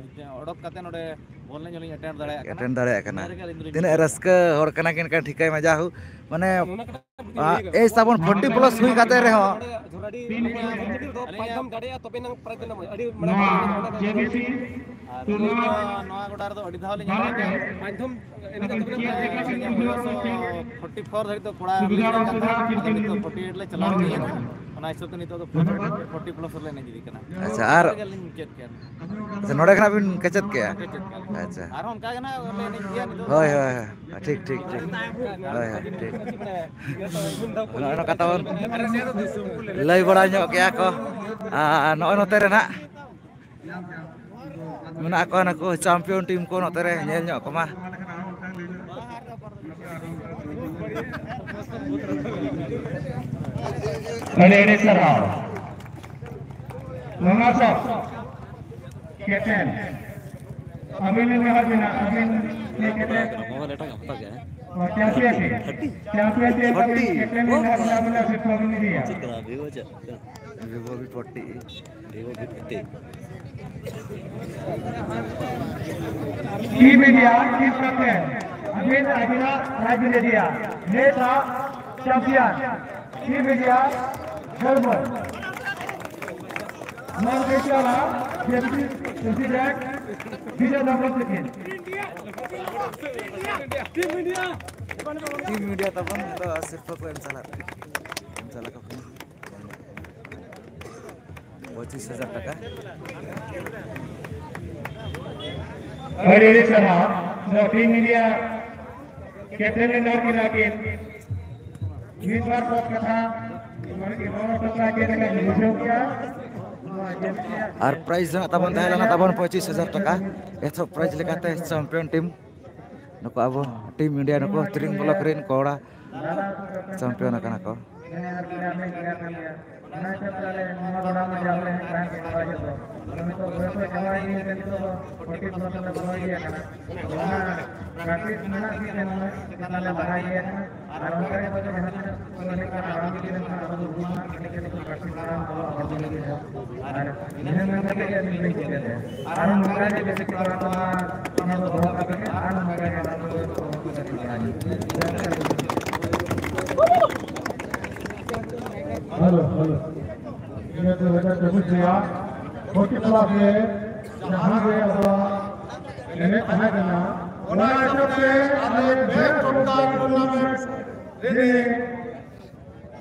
ᱚᱰᱚᱠ ᱠᱟᱛᱮ ᱱᱚᱰᱮ ᱵᱚᱞ ᱮᱱᱮᱡ ᱦᱚᱸᱞᱤᱧ attend ᱫᱟᱲᱮᱭᱟᱜ ᱠᱟᱱᱟ᱾ Attend ᱫᱟᱲᱮᱭᱟᱜ ᱠᱟᱱᱟ᱾ ᱤᱱᱟᱹ ᱨᱮᱜᱮ ᱟᱹᱞᱤᱧ ᱫᱚᱞᱤᱧ ᱛᱤᱱᱟᱹᱜ ᱨᱟᱹᱥᱠᱟᱹ ᱦᱚᱲ ᱠᱟᱱᱟ ᱠᱤᱱ, ᱮᱱᱠᱷᱟᱱ ᱴᱷᱤᱠᱟᱹᱭ ᱢᱟ᱾ ᱡᱟᱭᱦᱳᱠ, ᱢᱟᱱᱮ, ᱱᱚᱣᱟ ᱠᱟᱛᱷᱟ ᱵᱤᱱ ᱞᱟᱹᱭ ᱟᱠᱟᱫᱟ᱾ ᱮᱡᱽ ᱛᱟᱵᱚᱱ forty plus ᱦᱩᱭ ᱠᱟᱛᱮ ᱨᱮᱦᱚᱸ᱾ ᱟᱹᱞᱤᱧ ᱫᱚ ᱯᱟᱸᱪ ᱫᱷᱚᱢ ᱫᱟᱲᱮᱭᱟᱜᱼᱟ, ᱛᱚᱵᱮ ᱱᱟᱝ prize ᱫᱚ ᱧᱟᱢᱚᱜᱼᱟ᱾ ᱟᱹᱰᱤ ᱢᱟᱨᱟᱝ ᱱᱚᱣᱟ ᱠᱟᱛᱷᱟ ᱠᱟᱱᱟ᱾ ᱡᱮ ᱵᱤ ᱥᱤ ᱟᱨ ᱩᱱᱤ ᱫᱚ ᱱᱚᱣᱟ ᱜᱚᱰᱟ ᱨᱮᱫᱚ ᱟᱹᱰᱤ ᱫᱷᱟᱣ ᱞᱤᱧ ᱮᱱᱮᱡ ᱟᱠᱟᱫᱟ᱾ ᱯᱟᱸᱪ ᱫᱷᱚᱢ ᱮᱱᱮᱡ ᱠᱟᱛᱮ ᱟᱹᱞᱤᱧ ᱫᱚ ᱵᱚᱭᱚᱥ ᱦᱚᱸ forty four ᱫᱷᱟᱹᱨᱤᱡ ᱫᱚ ᱠᱚᱲᱟ ᱞᱤᱧ ᱮᱱᱮᱡ ᱠᱟᱱ ᱛᱟᱦᱮᱸᱫ, ᱟᱫᱚ ᱱᱤᱛᱚᱜ forty eight ᱞᱮ ᱪᱟᱞᱟᱣ ᱤᱫᱤᱭᱮᱱᱟ᱾ ᱚᱱᱟ ᱦᱤᱥᱟᱹᱵ ᱛᱮ ᱱᱤᱛᱚᱜ ᱫᱚ forty plus ᱨᱮᱞᱮ ᱮᱱᱮᱡ ᱤᱫᱤᱜ ᱠᱟᱱᱟ᱾ ᱟᱪᱪᱷᱟ, ᱟᱨ ᱱᱚᱰᱮ ᱜᱮᱞᱤᱧ ᱢᱩᱪᱟᱹᱫ ᱠᱮᱫ᱾ ᱟᱪᱪᱷᱟ, ᱱᱚᱰᱮ ᱠᱷᱚᱱᱟᱜ ᱵᱤᱱ ᱠᱮᱪᱮᱫ ᱠᱮᱜᱼᱟ? ᱠᱮᱪᱮᱫ ᱠᱮᱫ᱾ ᱟᱪᱪᱷᱟ᱾ ᱟᱨᱦᱚᱸ ᱚᱱᱠᱟ ᱜᱮ ᱱᱟᱦᱟᱜ ᱞᱮ ᱮᱱᱮᱡ ᱜᱮᱭᱟ ᱱᱤᱛᱚᱜ ᱫᱚ᱾ ᱦᱳᱭ, ᱦᱳᱭ, ᱦᱳᱭ᱾ ᱴᱷᱤᱠ, ᱴᱷᱤᱠ, ᱴᱷᱤᱠ᱾ ᱦᱳᱭ, ᱦᱳᱭ, ᱴᱷᱤᱠ᱾ ᱱᱚᱜᱼᱚ ᱱᱚᱝᱠᱟ ᱛᱟᱵᱚᱱ ᱞᱟᱹᱭ ᱵᱟᱲᱟ ᱧᱚᱜ ᱠᱮᱜᱼᱟ ᱠᱚ᱾ ᱟᱨ ᱱᱚᱜᱼᱚᱭ ᱱᱚᱛᱮ ᱨᱮ ᱱᱟᱦᱟᱜ ᱢᱮᱱᱟᱜ ᱠᱚᱣᱟ ᱱᱩᱠᱩ champion team ᱠᱚ, ᱱᱚᱛᱮ ᱨᱮ ᱧᱮᱞ ᱧᱚᱜ ᱠᱚᱢᱟ᱾ ᱟᱹᱰᱤ ᱟᱹᱰᱤ ᱥᱟᱨᱦᱟᱣ᱾ ᱢᱟᱢᱟ ᱥᱟᱵ, captain, ᱟᱹᱵᱤᱱ ᱞᱤᱧ ᱱᱮᱦᱚᱨ ᱵᱤᱱᱟ, ᱟᱹᱵᱤᱱ ᱦᱮᱡ ᱠᱟᱛᱮ ᱢᱳᱵᱟᱭᱤᱞ ᱮᱴᱟᱜ ᱦᱟᱛᱟᱣ ᱠᱮᱫᱼᱟ᱾ और चैंपियन टीम, चैंपियन टीम का भी कैप्टन ने लाल गुलाब वाला सिर्फ पकड़ लिया। विवो भी फोर्टी। विवो भी forty. Team India, team captain Arvind अगिना राजविंद्रिया, ने था champion. Team India, German. Non वाला, deputy president, Vijay number second. Team media ᱛᱟᱵᱚᱱ ᱫᱚ ᱥᱤᱨᱯᱷᱟᱹ ᱠᱚ ᱮᱢ ᱪᱟᱞᱟᱜ ᱠᱟᱱᱟ᱾ ᱮᱢ ᱪᱟᱞᱟᱜ ᱠᱟᱱᱟ᱾ ᱯᱚᱸᱪᱤᱥ ᱦᱟᱡᱟᱨ ᱴᱟᱠᱟ᱾ ᱟᱹᱰᱤ ᱟᱹᱰᱤ ᱥᱟᱨᱦᱟᱣ᱾ ᱱᱚᱣᱟ ᱴᱤᱢ ᱤᱱᱰᱤᱭᱟ ᱠᱮᱯᱴᱮᱱ ᱮ ᱱᱚᱣᱟ ᱠᱤᱱ ᱟᱹᱠᱤᱱ ᱢᱤᱫ ᱵᱟᱨ ᱯᱚᱫ ᱠᱟᱛᱷᱟ ᱢᱟᱱᱮ ᱠᱤ ᱱᱚᱣᱟ ᱠᱟᱛᱷᱟ ᱪᱮᱫ ᱞᱮᱠᱟ ᱵᱤᱱ ᱵᱩᱡᱷᱟᱹᱣ ᱠᱮᱜᱼᱟ? ᱟᱨ ᱯᱨᱟᱭᱤᱡᱽ ᱫᱚ ᱦᱟᱸᱜ ᱛᱟᱵᱚᱱ ᱛᱟᱦᱮᱸ ᱞᱮᱱᱟ ᱛᱟᱵᱚᱱ ᱯᱚᱸᱪᱤᱥ ᱦᱟᱡᱟᱨ ᱴᱟᱠᱟ᱾ ᱮᱛᱚᱦᱚᱵ ᱯᱨᱟᱭᱤᱡᱽ ᱞᱮᱠᱟᱛᱮ ᱪᱟᱢᱯᱤᱭᱚᱱ ᱴᱤᱢ ᱱᱩᱠᱩ ᱟᱵᱚ ᱴᱤᱢ ᱤᱱᱰᱤᱭᱟ ᱱᱩᱠᱩ ᱛᱤᱨᱤᱝ ᱵᱞᱚᱠ ᱨᱮᱱ ᱠᱚᱲᱟ ᱪᱟᱢᱯᱤᱭᱚᱱ ᱟᱠᱟᱱᱟ ᱠᱚ᱾ ᱟᱨ ᱱᱚᱝᱠᱟ ᱜᱮ ᱵᱮᱥᱤ ᱠᱚ ᱨᱟᱱᱚᱜᱼᱟ, ᱚᱱᱟ ᱫᱚ ᱫᱚᱦᱚ ᱠᱟᱛᱮ ᱟᱨ ᱱᱚᱝᱠᱟ ᱜᱮ ᱨᱟᱱ ᱫᱚ ᱦᱮᱞᱳ, ᱦᱮᱞᱳ᱾ ᱤᱱᱟᱹ ᱛᱮ ᱞᱮᱠᱟ ᱛᱮᱵᱚᱱ ᱪᱮᱭᱟ, ᱯᱨᱚᱛᱤ ᱠᱞᱟᱵᱽ ᱨᱮ ᱡᱟᱦᱟᱸ ᱜᱮ ᱟᱵᱚᱣᱟᱜ ᱮᱱᱮᱡ ᱛᱟᱦᱮᱸ ᱠᱟᱱᱟ, ᱚᱱᱟ ᱦᱤᱥᱟᱹᱵ ᱛᱮ ᱟᱞᱮ ᱵᱮᱥ ᱴᱩᱨᱱᱟᱢᱮᱱᱴ ᱨᱮ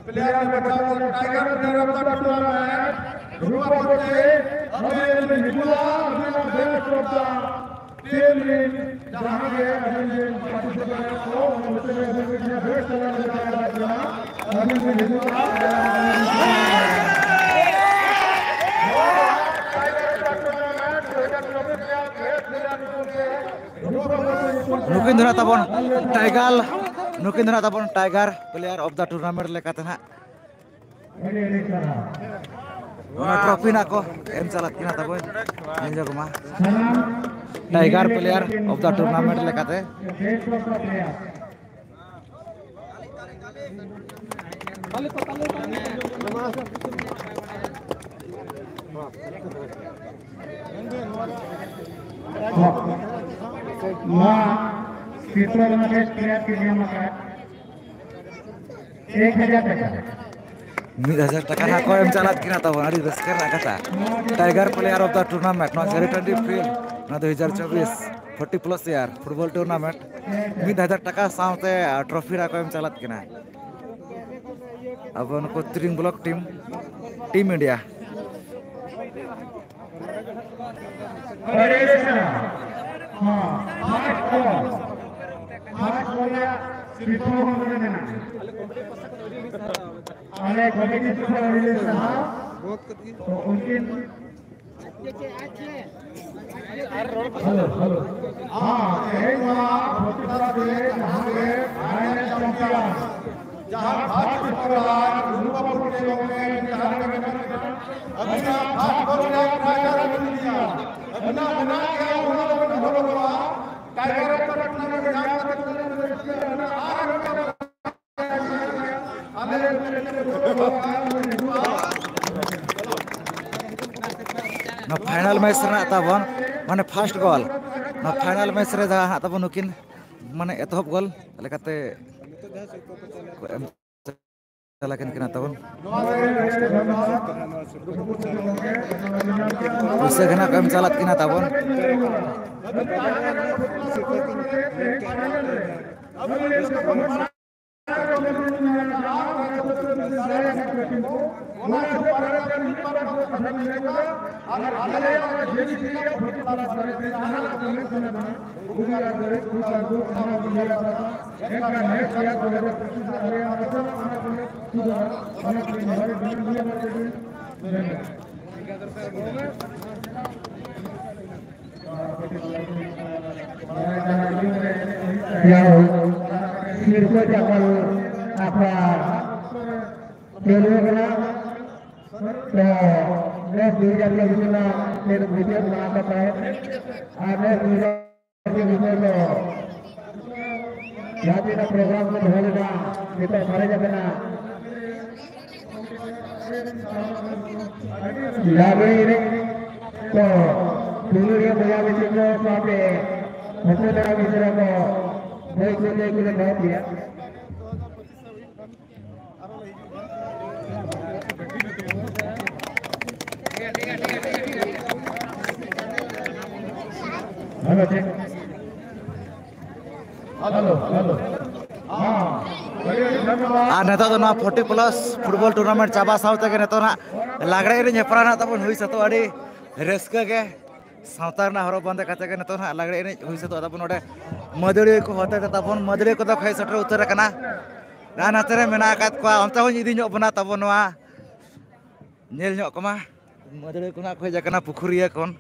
ᱯᱞᱮᱭᱟᱨ ᱞᱮ ᱵᱟᱪᱷᱟᱣ ᱠᱮᱫ tiger player of the tournament ᱨᱩᱯᱟ ᱵᱚᱛᱮ ᱟᱵᱤᱱ ᱵᱤᱱ ᱦᱤᱡᱩᱜᱼᱟ, ᱟᱵᱤᱱᱟᱜ ᱵᱮᱥ ᱚᱯᱷ ᱫᱟ ᱴᱤᱢ ᱨᱤᱱ ᱡᱟᱦᱟᱸ ᱜᱮ ᱟᱵᱤᱱ ᱵᱤᱱ ᱯᱟᱨᱴᱤᱥᱤᱯᱮᱴ ᱠᱚ ᱱᱚᱛᱮ ᱨᱮ ᱟᱵᱤᱱ ᱵᱤᱱ ᱵᱮᱥ ᱴᱮᱞᱮᱱᱴ ᱞᱮᱠᱟ ᱟᱵᱤᱱ ᱵᱤᱱ ᱦᱤᱡᱩᱜᱼᱟ᱾ ᱱᱩᱠᱤᱱ ᱫᱚ ᱱᱟᱜ ᱛᱟᱵᱚᱱ ᱴᱟᱭᱜᱟᱨ, ᱱᱩᱠᱤᱱ ᱫᱚ ᱱᱟᱜ ᱛᱟᱵᱚᱱ tiger player of the tournament ᱞᱮᱠᱟᱛᱮ ᱱᱟᱜ ᱚᱱᱟ ᱴᱨᱚᱯᱷᱤ ᱱᱟᱜ ᱠᱚ ᱮᱢ ᱪᱟᱞᱟᱜ ᱠᱟᱱᱟ ᱛᱟᱵᱚᱱ᱾ ᱧᱮᱞ ᱧᱚᱜ ᱢᱟ, tiger player of the tournament ᱞᱮᱠᱟᱛᱮ᱾ ᱱᱚᱣᱟ ᱥᱤᱨᱯᱟᱹ ᱨᱮᱱᱟᱜ ᱵᱮᱥ ᱯᱞᱮᱭᱟᱨ ᱠᱤᱱ ᱧᱟᱢ ᱟᱠᱟᱫ ᱮᱠ ᱦᱟᱡᱟᱨ ᱴᱟᱠᱟ᱾ ᱢᱤᱫ ᱦᱟᱡᱟᱨ ᱴᱟᱠᱟ ᱦᱟᱸᱜ ᱠᱚ ᱮᱢ ᱪᱟᱞᱟᱜ ᱠᱤᱱᱟ ᱛᱟᱵᱚᱱ, ᱟᱹᱰᱤ ᱨᱟᱹᱥᱠᱟᱹ ᱨᱮᱱᱟᱜ ᱠᱟᱛᱷᱟ᱾ Tiger Player of the Tournament, ᱱᱚᱣᱟ ᱡᱷᱟᱹᱨᱤᱴᱟᱺᱰᱤ ᱯᱷᱤᱞᱰ, ᱱᱚᱣᱟ ᱫᱩ ᱦᱟᱡᱟᱨ ᱪᱚᱵᱵᱤᱥ forty plus year football tournament, ᱢᱤᱫ ᱦᱟᱡᱟᱨ ᱴᱟᱠᱟ ᱥᱟᱶᱛᱮ ᱴᱨᱚᱯᱷᱤ ᱦᱟᱸᱜ ᱠᱚ ᱮᱢ ᱪᱟᱞᱟᱜ ᱠᱤᱱᱟ᱾ ᱟᱵᱚ ᱱᱩᱠᱩ ᱛᱨᱤᱝ ᱵᱞᱚᱠ ᱴᱤᱢ, ᱴᱤᱢ ᱤᱱᱰᱤᱭᱟ᱾ ᱟᱹᱰᱤ ᱟᱹᱰᱤ ᱥᱟᱨᱦᱟᱣ᱾ ᱦᱚᱸ, first ball, first ball ᱨᱮᱭᱟᱜ ᱥᱤᱨᱯᱟᱹ ᱦᱚᱸ ᱱᱚᱰᱮ ᱢᱮᱱᱟᱜᱼᱟ᱾ ᱟᱞᱮ ᱠᱚᱢᱤᱴᱤ ᱥᱮᱫ ᱠᱷᱚᱱ ᱟᱹᱰᱤ ᱟᱹᱰᱤ ᱥᱟᱨᱦᱟᱣ᱾ ᱛᱚ, ᱩᱱᱠᱤᱱ ᱦᱮᱞᱳ, ᱦᱮᱞᱳ᱾ ᱦᱮᱸ, ᱛᱮᱦᱮᱧ ᱱᱚᱣᱟ ᱯᱨᱚᱛᱤᱵᱟᱫᱽ ᱨᱮ ᱡᱟᱦᱟᱸ ᱜᱮ ᱯᱷᱟᱭᱱᱮᱞ ᱪᱟᱢᱯᱤᱭᱟᱱ, ᱡᱟᱦᱟᱸ ᱯᱷᱟᱥᱴ ᱥᱠᱳᱨᱟᱨ ᱨᱩᱯᱟᱵᱚᱛᱤ ᱜᱚᱢᱠᱮ ᱡᱟᱦᱟᱸ ᱜᱮ ᱢᱮᱱᱟᱜ ᱵᱤᱱᱟ, ᱟᱹᱵᱤᱱᱟᱜ ᱯᱷᱟᱥᱴ ᱵᱚᱞ ᱨᱮᱭᱟᱜ ᱯᱨᱟᱭᱤᱡᱽ ᱟᱞᱚᱵᱤᱱ ᱤᱫᱤᱭᱟ᱾ ᱟᱹᱵᱤᱱᱟᱜ ᱢᱮᱱᱟᱜ ᱜᱮᱭᱟ, ᱚᱱᱟ ᱫᱚᱵᱤᱱ ᱫᱚᱦᱚ ᱠᱟᱜᱼᱟ᱾ ᱴᱟᱭᱜᱟᱨ ᱨᱮ ᱴᱩᱨᱱᱟᱢᱮᱱᱴ ᱧᱟᱢ ᱠᱟᱛᱮ ᱟᱨ ᱱᱚᱣᱟ ᱯᱷᱟᱭᱱᱟᱞ ᱢᱮᱪ ᱨᱮᱱᱟᱜ ᱛᱟᱵᱚᱱ, ᱢᱟᱱᱮ, ᱯᱷᱟᱥᱴ ᱜᱳᱞ, ᱱᱚᱣᱟ ᱯᱷᱟᱭᱱᱟᱞ ᱢᱮᱪ ᱨᱮ ᱡᱟᱦᱟᱸ ᱦᱟᱸᱜ ᱛᱟᱵᱚᱱ ᱱᱩᱠᱤᱱ, ᱢᱟᱱᱮ, ᱮᱛᱚᱦᱚᱵ ᱜᱳᱞ ᱞᱮᱠᱟᱛᱮ ᱠᱚ ᱮᱢ ᱪᱟᱞᱟᱜ ᱠᱟᱱ ᱠᱟᱱᱟ ᱛᱟᱵᱚᱱ᱾ ᱯᱩᱭᱥᱟᱹ ᱜᱮ ᱱᱟᱜ ᱠᱚ ᱮᱢ ᱪᱟᱞᱟᱜ ᱠᱟᱱᱟ ᱛᱟᱵᱚᱱ᱾ ᱥᱤᱨᱯᱟᱹ ᱪᱟᱯᱟᱞ ᱟᱠᱷᱲᱟ ᱪᱟᱹᱞᱩ ᱟᱠᱟᱱᱟ᱾ ᱛᱚ, ᱱᱮᱥ ᱫᱩ ᱦᱟᱡᱟᱨ ᱪᱚᱵᱵᱤᱥ ᱨᱮᱱᱟᱜ ᱱᱤᱛ ᱢᱩᱪᱟᱹᱫ ᱢᱟᱦᱟ ᱠᱚ ᱛᱟᱦᱮᱸ᱾ ᱟᱨ ᱱᱮᱥ ᱫᱩ ᱦᱟᱡᱟᱨ ᱪᱚᱵᱵᱤᱥ ᱨᱮᱫᱚ ᱡᱟᱦᱟᱸ ᱛᱤᱱᱟᱹᱜ ᱯᱨᱳᱜᱨᱟᱢ ᱠᱚ ᱫᱚᱦᱚ ᱞᱮᱫᱟ, ᱱᱤᱛᱚᱜ ᱥᱟᱨᱮᱡ ᱟᱠᱟᱱᱟ᱾ ᱞᱟᱜᱽᱲᱮ ᱮᱱᱮᱡ ᱠᱚ ᱫᱩᱞᱟᱹᱲᱤᱭᱟᱹ ᱵᱚᱭᱦᱟ ᱢᱤᱥᱤ ᱠᱚ ᱥᱟᱶᱛᱮ ᱦᱚᱯᱚᱱ ᱮᱨᱟ ᱢᱤᱥᱨᱟ ᱠᱚ ᱢᱟᱹᱭ ᱠᱚ ᱫᱟᱹᱭ ᱠᱚᱞᱮ ᱱᱮᱦᱚᱨ ᱯᱮᱭᱟ᱾ Hello, check. Hello, hello. ᱦᱮᱸ᱾ ᱟᱹᱰᱤ ᱟᱹᱰᱤ ᱫᱷᱚᱱᱭᱚᱵᱟᱫ᱾ ᱟᱨ ᱱᱤᱛᱚᱜ ᱫᱚ ᱱᱚᱣᱟ ᱯᱷᱳᱨᱴᱤ ᱯᱞᱟᱥ ᱯᱷᱩᱴᱵᱚᱞ ᱴᱩᱨᱱᱟᱢᱮᱱᱴ ᱪᱟᱵᱟ ᱥᱟᱶ ᱛᱮᱜᱮ ᱱᱤᱛᱚᱜ ᱱᱟᱦᱟᱜ ᱞᱟᱜᱽᱲᱮ ᱮᱱᱮᱡ ᱦᱮᱯᱨᱟᱣ ᱱᱟᱦᱟᱜ ᱛᱟᱵᱚᱱ ᱦᱩᱭ ᱥᱟᱹᱛᱚᱜᱼᱟ᱾ ᱟᱹᱰᱤ ᱨᱟᱹᱥᱠᱟᱹ ᱜᱮ ᱥᱟᱶᱛᱟ ᱨᱮᱱᱟᱜ ᱦᱚᱨᱚᱜ ᱵᱟᱸᱫᱮ ᱠᱟᱛᱮ ᱜᱮ ᱱᱤᱛᱚᱜ ᱱᱟᱦᱟᱜ ᱞᱟᱜᱽᱲᱮ ᱮᱱᱮᱡ ᱦᱩᱭ ᱥᱟᱹᱛᱚᱜᱼᱟ᱾ ᱛᱟᱵᱚᱱ ᱱᱚᱰᱮ ᱢᱟᱹᱫᱟᱹᱲᱤᱭᱟᱹ ᱠᱚ ᱦᱚᱛᱮ ᱛᱮ ᱛᱟᱵᱚᱱ ᱢᱟᱹᱫᱟᱹᱲᱤᱭᱟᱹ ᱠᱚᱫᱚ ᱠᱚ ᱦᱮᱡ ᱥᱮᱴᱮᱨ ᱩᱛᱟᱹᱨ ᱟᱠᱟᱱᱟ᱾ ᱟᱨ ᱱᱚᱛᱮ ᱨᱮ ᱢᱮᱱᱟᱜ ᱟᱠᱟᱫ ᱠᱚᱣᱟ, ᱚᱱᱛᱮ ᱦᱚᱸᱧ ᱤᱫᱤ ᱧᱚᱜ ᱵᱚᱱᱟ᱾ ᱛᱟᱵᱚᱱ ᱱᱚᱣᱟ ᱧᱮᱞ ᱧᱚᱜ ᱠᱚᱢᱟ, ᱢᱟᱹᱫᱟᱹᱲᱤᱭᱟᱹ ᱠᱚ ᱱᱟᱦᱟᱜ ᱠᱚ ᱦᱮᱡ ᱟᱠᱟᱱᱟ ᱯᱩᱠᱷᱩᱨᱤᱭᱟᱹ ᱠᱷᱚᱱ᱾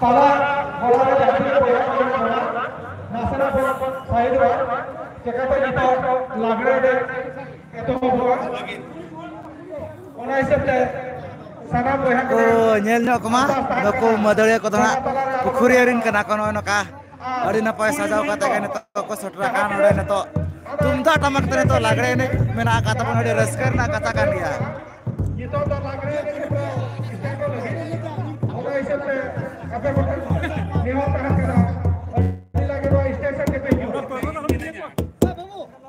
ᱛᱟᱞᱟ ᱜᱚᱲᱟ ᱨᱮ ᱡᱟᱦᱟᱸ ᱛᱤᱱᱟᱹᱜ ᱵᱚᱭᱦᱟ ᱠᱚ ᱢᱮᱱᱟᱜ ᱵᱚᱱᱟ, ᱱᱟᱥᱮᱱᱟᱜ ᱵᱚᱱ ᱥᱟᱭᱤᱰᱚᱜᱼᱟ, ᱪᱮᱠᱟᱛᱮ ᱱᱤᱛᱚᱜ ᱞᱟᱜᱽᱲᱮ ᱮᱱᱮᱡ ᱮᱛᱚᱦᱚᱵᱚᱜᱼᱟ᱾ ᱚᱱᱟ ᱦᱤᱥᱟᱹᱵ ᱛᱮ ᱥᱟᱱᱟᱢ ᱵᱚᱭᱦᱟ ᱠᱚ ᱠᱚ ᱧᱮᱞ ᱧᱚᱜ ᱠᱚᱢᱟ, ᱟᱥᱟ ᱱᱩᱠᱩ ᱛᱟᱦᱮᱱᱟ᱾ ᱢᱟᱹᱫᱟᱹᱲᱤᱭᱟᱹ ᱠᱚᱫᱚ ᱦᱟᱸᱜ ᱯᱩᱠᱷᱩᱨᱤᱭᱟᱹ ᱨᱤᱱ ᱠᱟᱱᱟ ᱠᱚ᱾ ᱱᱚᱜᱼᱚᱭ ᱱᱚᱝᱠᱟ ᱟᱹᱰᱤ ᱱᱟᱯᱟᱭ ᱥᱟᱡᱟᱣ ᱠᱟᱛᱮ ᱜᱮ ᱱᱤᱛᱚᱜ ᱠᱚ ᱥᱮᱴᱮᱨ ᱟᱠᱟᱱ ᱱᱚᱰᱮ᱾ ᱱᱤᱛᱚᱜ ᱛᱩᱢᱫᱟᱜ ᱴᱟᱢᱟᱠ ᱛᱮ ᱱᱤᱛᱚᱜ ᱞᱟᱜᱽᱲᱮ ᱮᱱᱮᱡ ᱢᱮᱱᱟᱜ ᱟᱠᱟᱫ ᱛᱟᱵᱚᱱᱟ, ᱟᱹᱰᱤ ᱨᱟᱹᱥᱠᱟᱹ ᱨᱮᱱᱟᱜ ᱠᱟᱛᱷᱟ ᱠᱟᱱ ᱜᱮᱭᱟ᱾ ᱱᱤᱛᱚᱜ ᱫᱚ ᱞᱟᱜᱽᱲᱮ ᱮᱱᱮᱡ ᱨᱮ ᱥᱮᱴᱮᱨ ᱞᱟᱹᱜᱤᱫ ᱚᱱᱟ ᱦᱤᱥᱟᱹᱵ ᱛᱮ ᱟᱯᱮ ᱠᱚᱴᱷᱮᱱ ᱱᱮᱦᱚᱨ ᱛᱟᱦᱮᱱ ᱠᱟᱱᱟ, ᱟᱹᱰᱤ ᱞᱟᱜᱮ ᱱᱚᱣᱟ ᱥᱴᱮᱡ ᱥᱮᱫ ᱜᱮᱯᱮ ᱦᱤᱡᱩᱜᱼᱟ᱾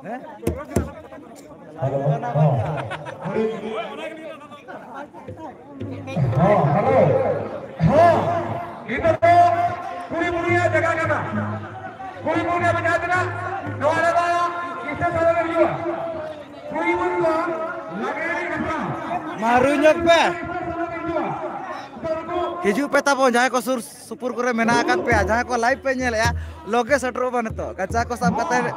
ᱦᱮᱸ? ᱦᱮᱞᱳ, ᱦᱚᱸ᱾ ᱦᱚᱸ, ᱦᱮᱞᱳ᱾ ᱦᱚᱸ, ᱱᱤᱛᱚᱜ ᱫᱚ ᱠᱩᱲᱤ ᱵᱩᱲᱤᱭᱟᱜ ᱡᱟᱭᱜᱟ ᱠᱟᱱᱟ᱾ ᱠᱩᱲᱤ ᱵᱩᱲᱤᱭᱟᱜ ᱡᱟᱭᱜᱟ ᱠᱟᱱᱟ᱾ ᱱᱚᱣᱟ ᱨᱮᱫᱚ ᱥᱴᱮᱡ ᱥᱟᱢᱟᱝ ᱨᱮ ᱦᱩᱭᱩᱜᱼᱟ᱾ ᱠᱩᱲᱤ ᱵᱩᱲᱤ ᱫᱚ ᱞᱟᱜᱽᱲᱮ ᱮᱱᱮᱡ ᱦᱮᱯᱨᱟᱣ᱾ ᱢᱟ ᱨᱩᱭ ᱧᱚᱜ ᱯᱮ᱾ ᱦᱤᱡᱩᱜ ᱯᱮ ᱛᱟᱵᱚᱱ, ᱡᱟᱦᱟᱸᱭ ᱠᱚ ᱥᱩᱨ ᱥᱩᱯᱩᱨ ᱠᱚᱨᱮ ᱢᱮᱱᱟᱜ ᱟᱠᱟᱫ ᱯᱮᱭᱟ, ᱡᱟᱦᱟᱸᱭ ᱠᱚ ᱞᱟᱭᱤᱵᱷ ᱯᱮ ᱧᱮᱞᱮᱫᱼᱟ, ᱞᱚᱜᱮ ᱥᱮᱴᱮᱨᱚᱜ ᱢᱟ ᱱᱤᱛᱚᱜ᱾ ᱜᱟᱪᱟ ᱠᱚ ᱥᱟᱵ ᱠᱟᱛᱮ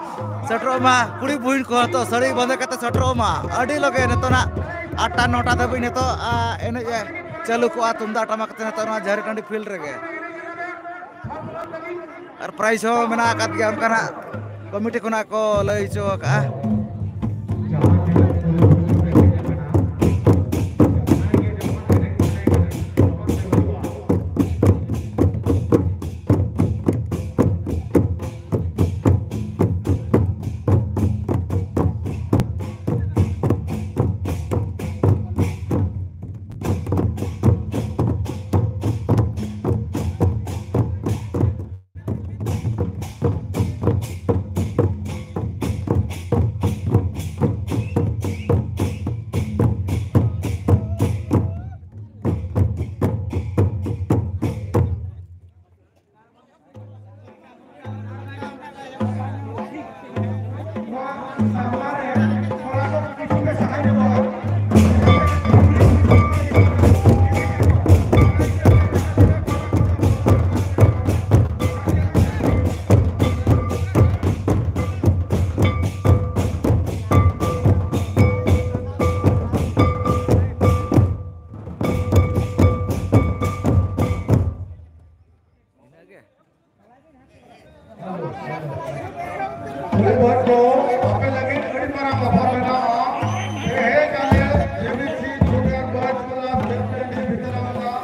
ᱥᱮᱴᱮᱨᱚᱜ ᱢᱟ᱾ ᱠᱩᱲᱤ ᱵᱩᱦᱤᱱ ᱠᱚ ᱱᱤᱛᱚᱜ ᱥᱟᱹᱲᱤ ᱵᱟᱸᱫᱮ ᱠᱟᱛᱮ ᱥᱮᱴᱮᱨᱚᱜ ᱢᱟ᱾ ᱟᱹᱰᱤ ᱞᱚᱜᱮ ᱱᱤᱛᱚᱜ ᱱᱟᱜ ᱟᱴᱴᱟ ᱱᱚᱴᱟ ᱫᱷᱟᱹᱵᱤᱡ ᱱᱤᱛᱚᱜ, ᱟ, ᱮᱱᱮᱡ ᱮ ᱪᱟᱹᱞᱩ ᱠᱚᱜᱼᱟ ᱛᱩᱢᱫᱟᱜ ᱴᱟᱢᱟᱠ ᱟᱛᱮ ᱱᱤᱛᱚᱜ ᱱᱚᱣᱟ ᱡᱟᱦᱮᱨ ᱴᱟᱺᱰᱤ ᱯᱷᱤᱞᱰ ᱨᱮᱜᱮ᱾ ᱟᱨ ᱯᱨᱟᱭᱤᱡᱽ ᱦᱚᱸ ᱢᱮᱱᱟᱜ ᱟᱠᱟᱫ ᱜᱮᱭᱟ, ᱚᱱᱠᱟ ᱱᱟᱜ ᱠᱚᱢᱤᱴᱤ ᱠᱷᱚᱱᱟᱜ ᱠᱚ ᱞᱟᱹᱭ ᱦᱚᱪᱚ ᱟᱠᱟᱫᱼᱟ᱾ ᱡᱟᱦᱟᱸ ᱛᱤᱱᱟᱹᱜ ᱯᱩᱨᱟᱹ ᱯᱩᱨᱟᱹ ᱯᱮ ᱦᱮᱡ ᱟᱠᱟᱱᱟ, ᱡᱟᱦᱟᱸᱭ ᱜᱮ ᱡᱚᱠᱷᱚᱱ ᱮᱱᱮᱡ ᱥᱟᱱᱟᱭᱮ ᱠᱟᱱᱟ, ᱛᱚᱠᱷᱚᱱ ᱯᱮ ᱦᱤᱡᱩᱜᱼᱟ᱾ ᱠᱩᱲᱤ ᱵᱚᱱ ᱠᱚ, ᱟᱯᱮ ᱞᱟᱹᱜᱤᱫ ᱟᱹᱰᱤ ᱢᱟᱨᱟᱝ ᱚᱯᱷᱟᱨ ᱢᱮᱱᱟᱜᱼᱟ᱾ ᱯᱮ ᱦᱮᱡ ᱠᱟᱛᱮ ᱡᱮᱢᱤᱛ ᱥᱤ ᱡᱩᱱᱤᱭᱟᱨ ᱵᱚᱭᱮᱡᱽ ᱠᱞᱟᱵᱽ ᱠᱮᱯᱴᱮᱱ ᱰᱤ ᱵᱷᱤᱛᱟᱨᱟᱢ ᱠᱞᱟᱵᱽ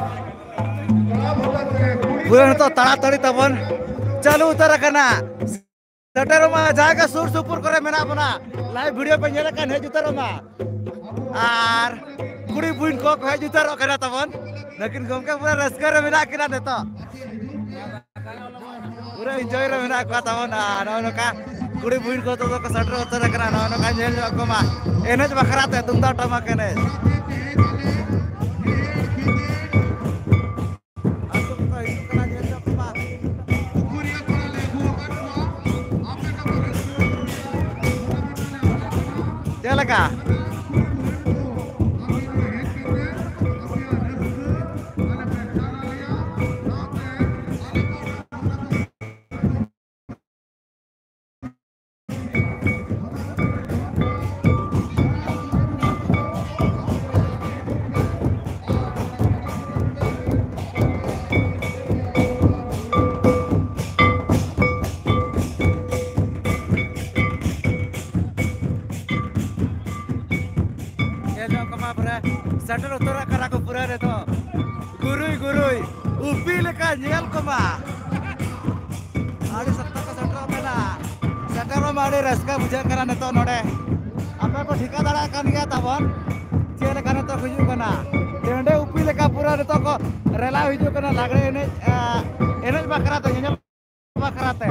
ᱦᱚᱛᱮᱛᱮ ᱠᱩᱲᱤ ᱯᱩᱨᱟᱹ ᱱᱤᱛᱚᱜ ᱛᱟᱲᱟᱛᱟᱲᱤ ᱛᱟᱵᱚᱱ ᱪᱟᱹᱞᱩ ᱩᱛᱟᱹᱨ ᱟᱠᱟᱱᱟ᱾ ᱥᱮᱴᱮᱨᱚᱜ ᱢᱟ, ᱡᱟᱦᱟᱸᱭ ᱠᱚ ᱥᱩᱨ ᱥᱩᱯᱩᱨ ᱠᱚᱨᱮ ᱢᱮᱱᱟᱜ ᱵᱚᱱᱟ, ᱞᱟᱭᱤᱵᱷ ᱵᱷᱤᱰᱤᱭᱳ ᱯᱮ ᱧᱮᱞᱮᱫ ᱠᱟᱱ, ᱦᱮᱡ ᱩᱛᱟᱹᱨᱚᱜ ᱢᱟ᱾ ᱟᱨ ᱠᱩᱲᱤ ᱵᱩᱦᱤᱱ ᱠᱚ ᱠᱚ ᱦᱮᱡ ᱩᱛᱟᱹᱨᱚᱜ ᱠᱟᱱᱟ ᱛᱟᱵᱚᱱ᱾ ᱞᱮᱠᱤᱱ ᱜᱚᱢᱠᱮ ᱯᱩᱨᱟᱹ ᱨᱟᱹᱥᱠᱟᱹ ᱨᱮ ᱢᱮᱱᱟᱜ ᱠᱤᱱᱟ ᱱᱤᱛᱚᱜ᱾ ᱯᱩᱨᱟᱹ ᱤᱱᱡᱚᱭ ᱨᱮ ᱢᱮᱱᱟᱜ ᱠᱚᱣᱟ ᱛᱟᱵᱚᱱ᱾ ᱟᱨ ᱱᱚᱜᱼᱚᱭ ᱱᱚᱝᱠᱟ ᱠᱩᱲᱤ ᱵᱩᱦᱤᱱ ᱠᱚ ᱱᱤᱛᱚᱜ ᱫᱚᱠᱚ ᱥᱮᱴᱮᱨ ᱩᱛᱟᱹᱨ ᱟᱠᱟᱱᱟ᱾ ᱱᱚᱜᱼᱚᱭ ᱱᱚᱝᱠᱟ ᱧᱮᱞ ᱧᱚᱜ ᱠᱚᱢᱟ, ᱮᱱᱮᱡ ᱵᱟᱠᱷᱨᱟ ᱛᱮ ᱛᱩᱢᱫᱟᱜ ᱴᱟᱢᱟᱠ ᱮᱱᱮᱡ᱾ ᱟᱹᱛᱩ ᱠᱚᱠᱚ ᱦᱤᱡᱩᱜ ᱠᱟᱱᱟ, ᱧᱮᱞ ᱧᱚᱜ ᱠᱚᱢᱟ᱾ ᱪᱮᱫ ᱞᱮᱠᱟ? ᱧᱮᱞ ᱧᱚᱜ ᱠᱚᱢᱟ ᱯᱩᱨᱟᱹ ᱥᱮᱴᱮᱨ ᱩᱛᱟᱹᱨᱚᱜ ᱠᱟᱱᱟ ᱠᱚ ᱯᱩᱨᱟᱹ ᱨᱮᱫᱚ᱾ ᱜᱩᱨᱩᱭ ᱜᱩᱨᱩᱭ ᱩᱯᱤ ᱞᱮᱠᱟ ᱧᱮᱞ ᱠᱚᱢᱟ᱾ ᱟᱹᱰᱤ ᱥᱚᱠᱛᱚ ᱠᱚ ᱥᱮᱴᱮᱨᱚᱜ ᱠᱟᱱᱟ᱾ ᱥᱮᱴᱮᱨᱚᱜ ᱢᱟ, ᱟᱹᱰᱤ ᱨᱟᱹᱥᱠᱟᱹ ᱵᱩᱡᱷᱟᱹᱜ ᱠᱟᱱᱟ ᱱᱤᱛᱚᱜ ᱱᱚᱰᱮ᱾ ᱟᱯᱮ ᱠᱚ ᱴᱷᱤᱠᱟᱹ ᱫᱟᱲᱮᱭᱟᱜ ᱠᱟᱱ ᱜᱮᱭᱟ ᱛᱟᱵᱚᱱ ᱪᱮᱫ ᱞᱮᱠᱟ ᱱᱤᱛᱚᱜ ᱦᱩᱭᱩᱜ ᱠᱟᱱᱟ᱾ ᱰᱮᱸᱰᱮ ᱩᱯᱤ ᱞᱮᱠᱟ ᱯᱩᱨᱟᱹ ᱱᱤᱛᱚᱜ ᱠᱚ ᱨᱮᱞᱟ ᱦᱤᱡᱩᱜ ᱠᱟᱱᱟ ᱞᱟᱜᱽᱲᱮ ᱮᱱᱮᱡ, ᱮ, ᱮᱱᱮᱡ ᱵᱟᱠᱷᱨᱟ ᱛᱮ, ᱧᱮᱧᱮᱞ ᱵᱟᱠᱷᱨᱟ ᱛᱮ᱾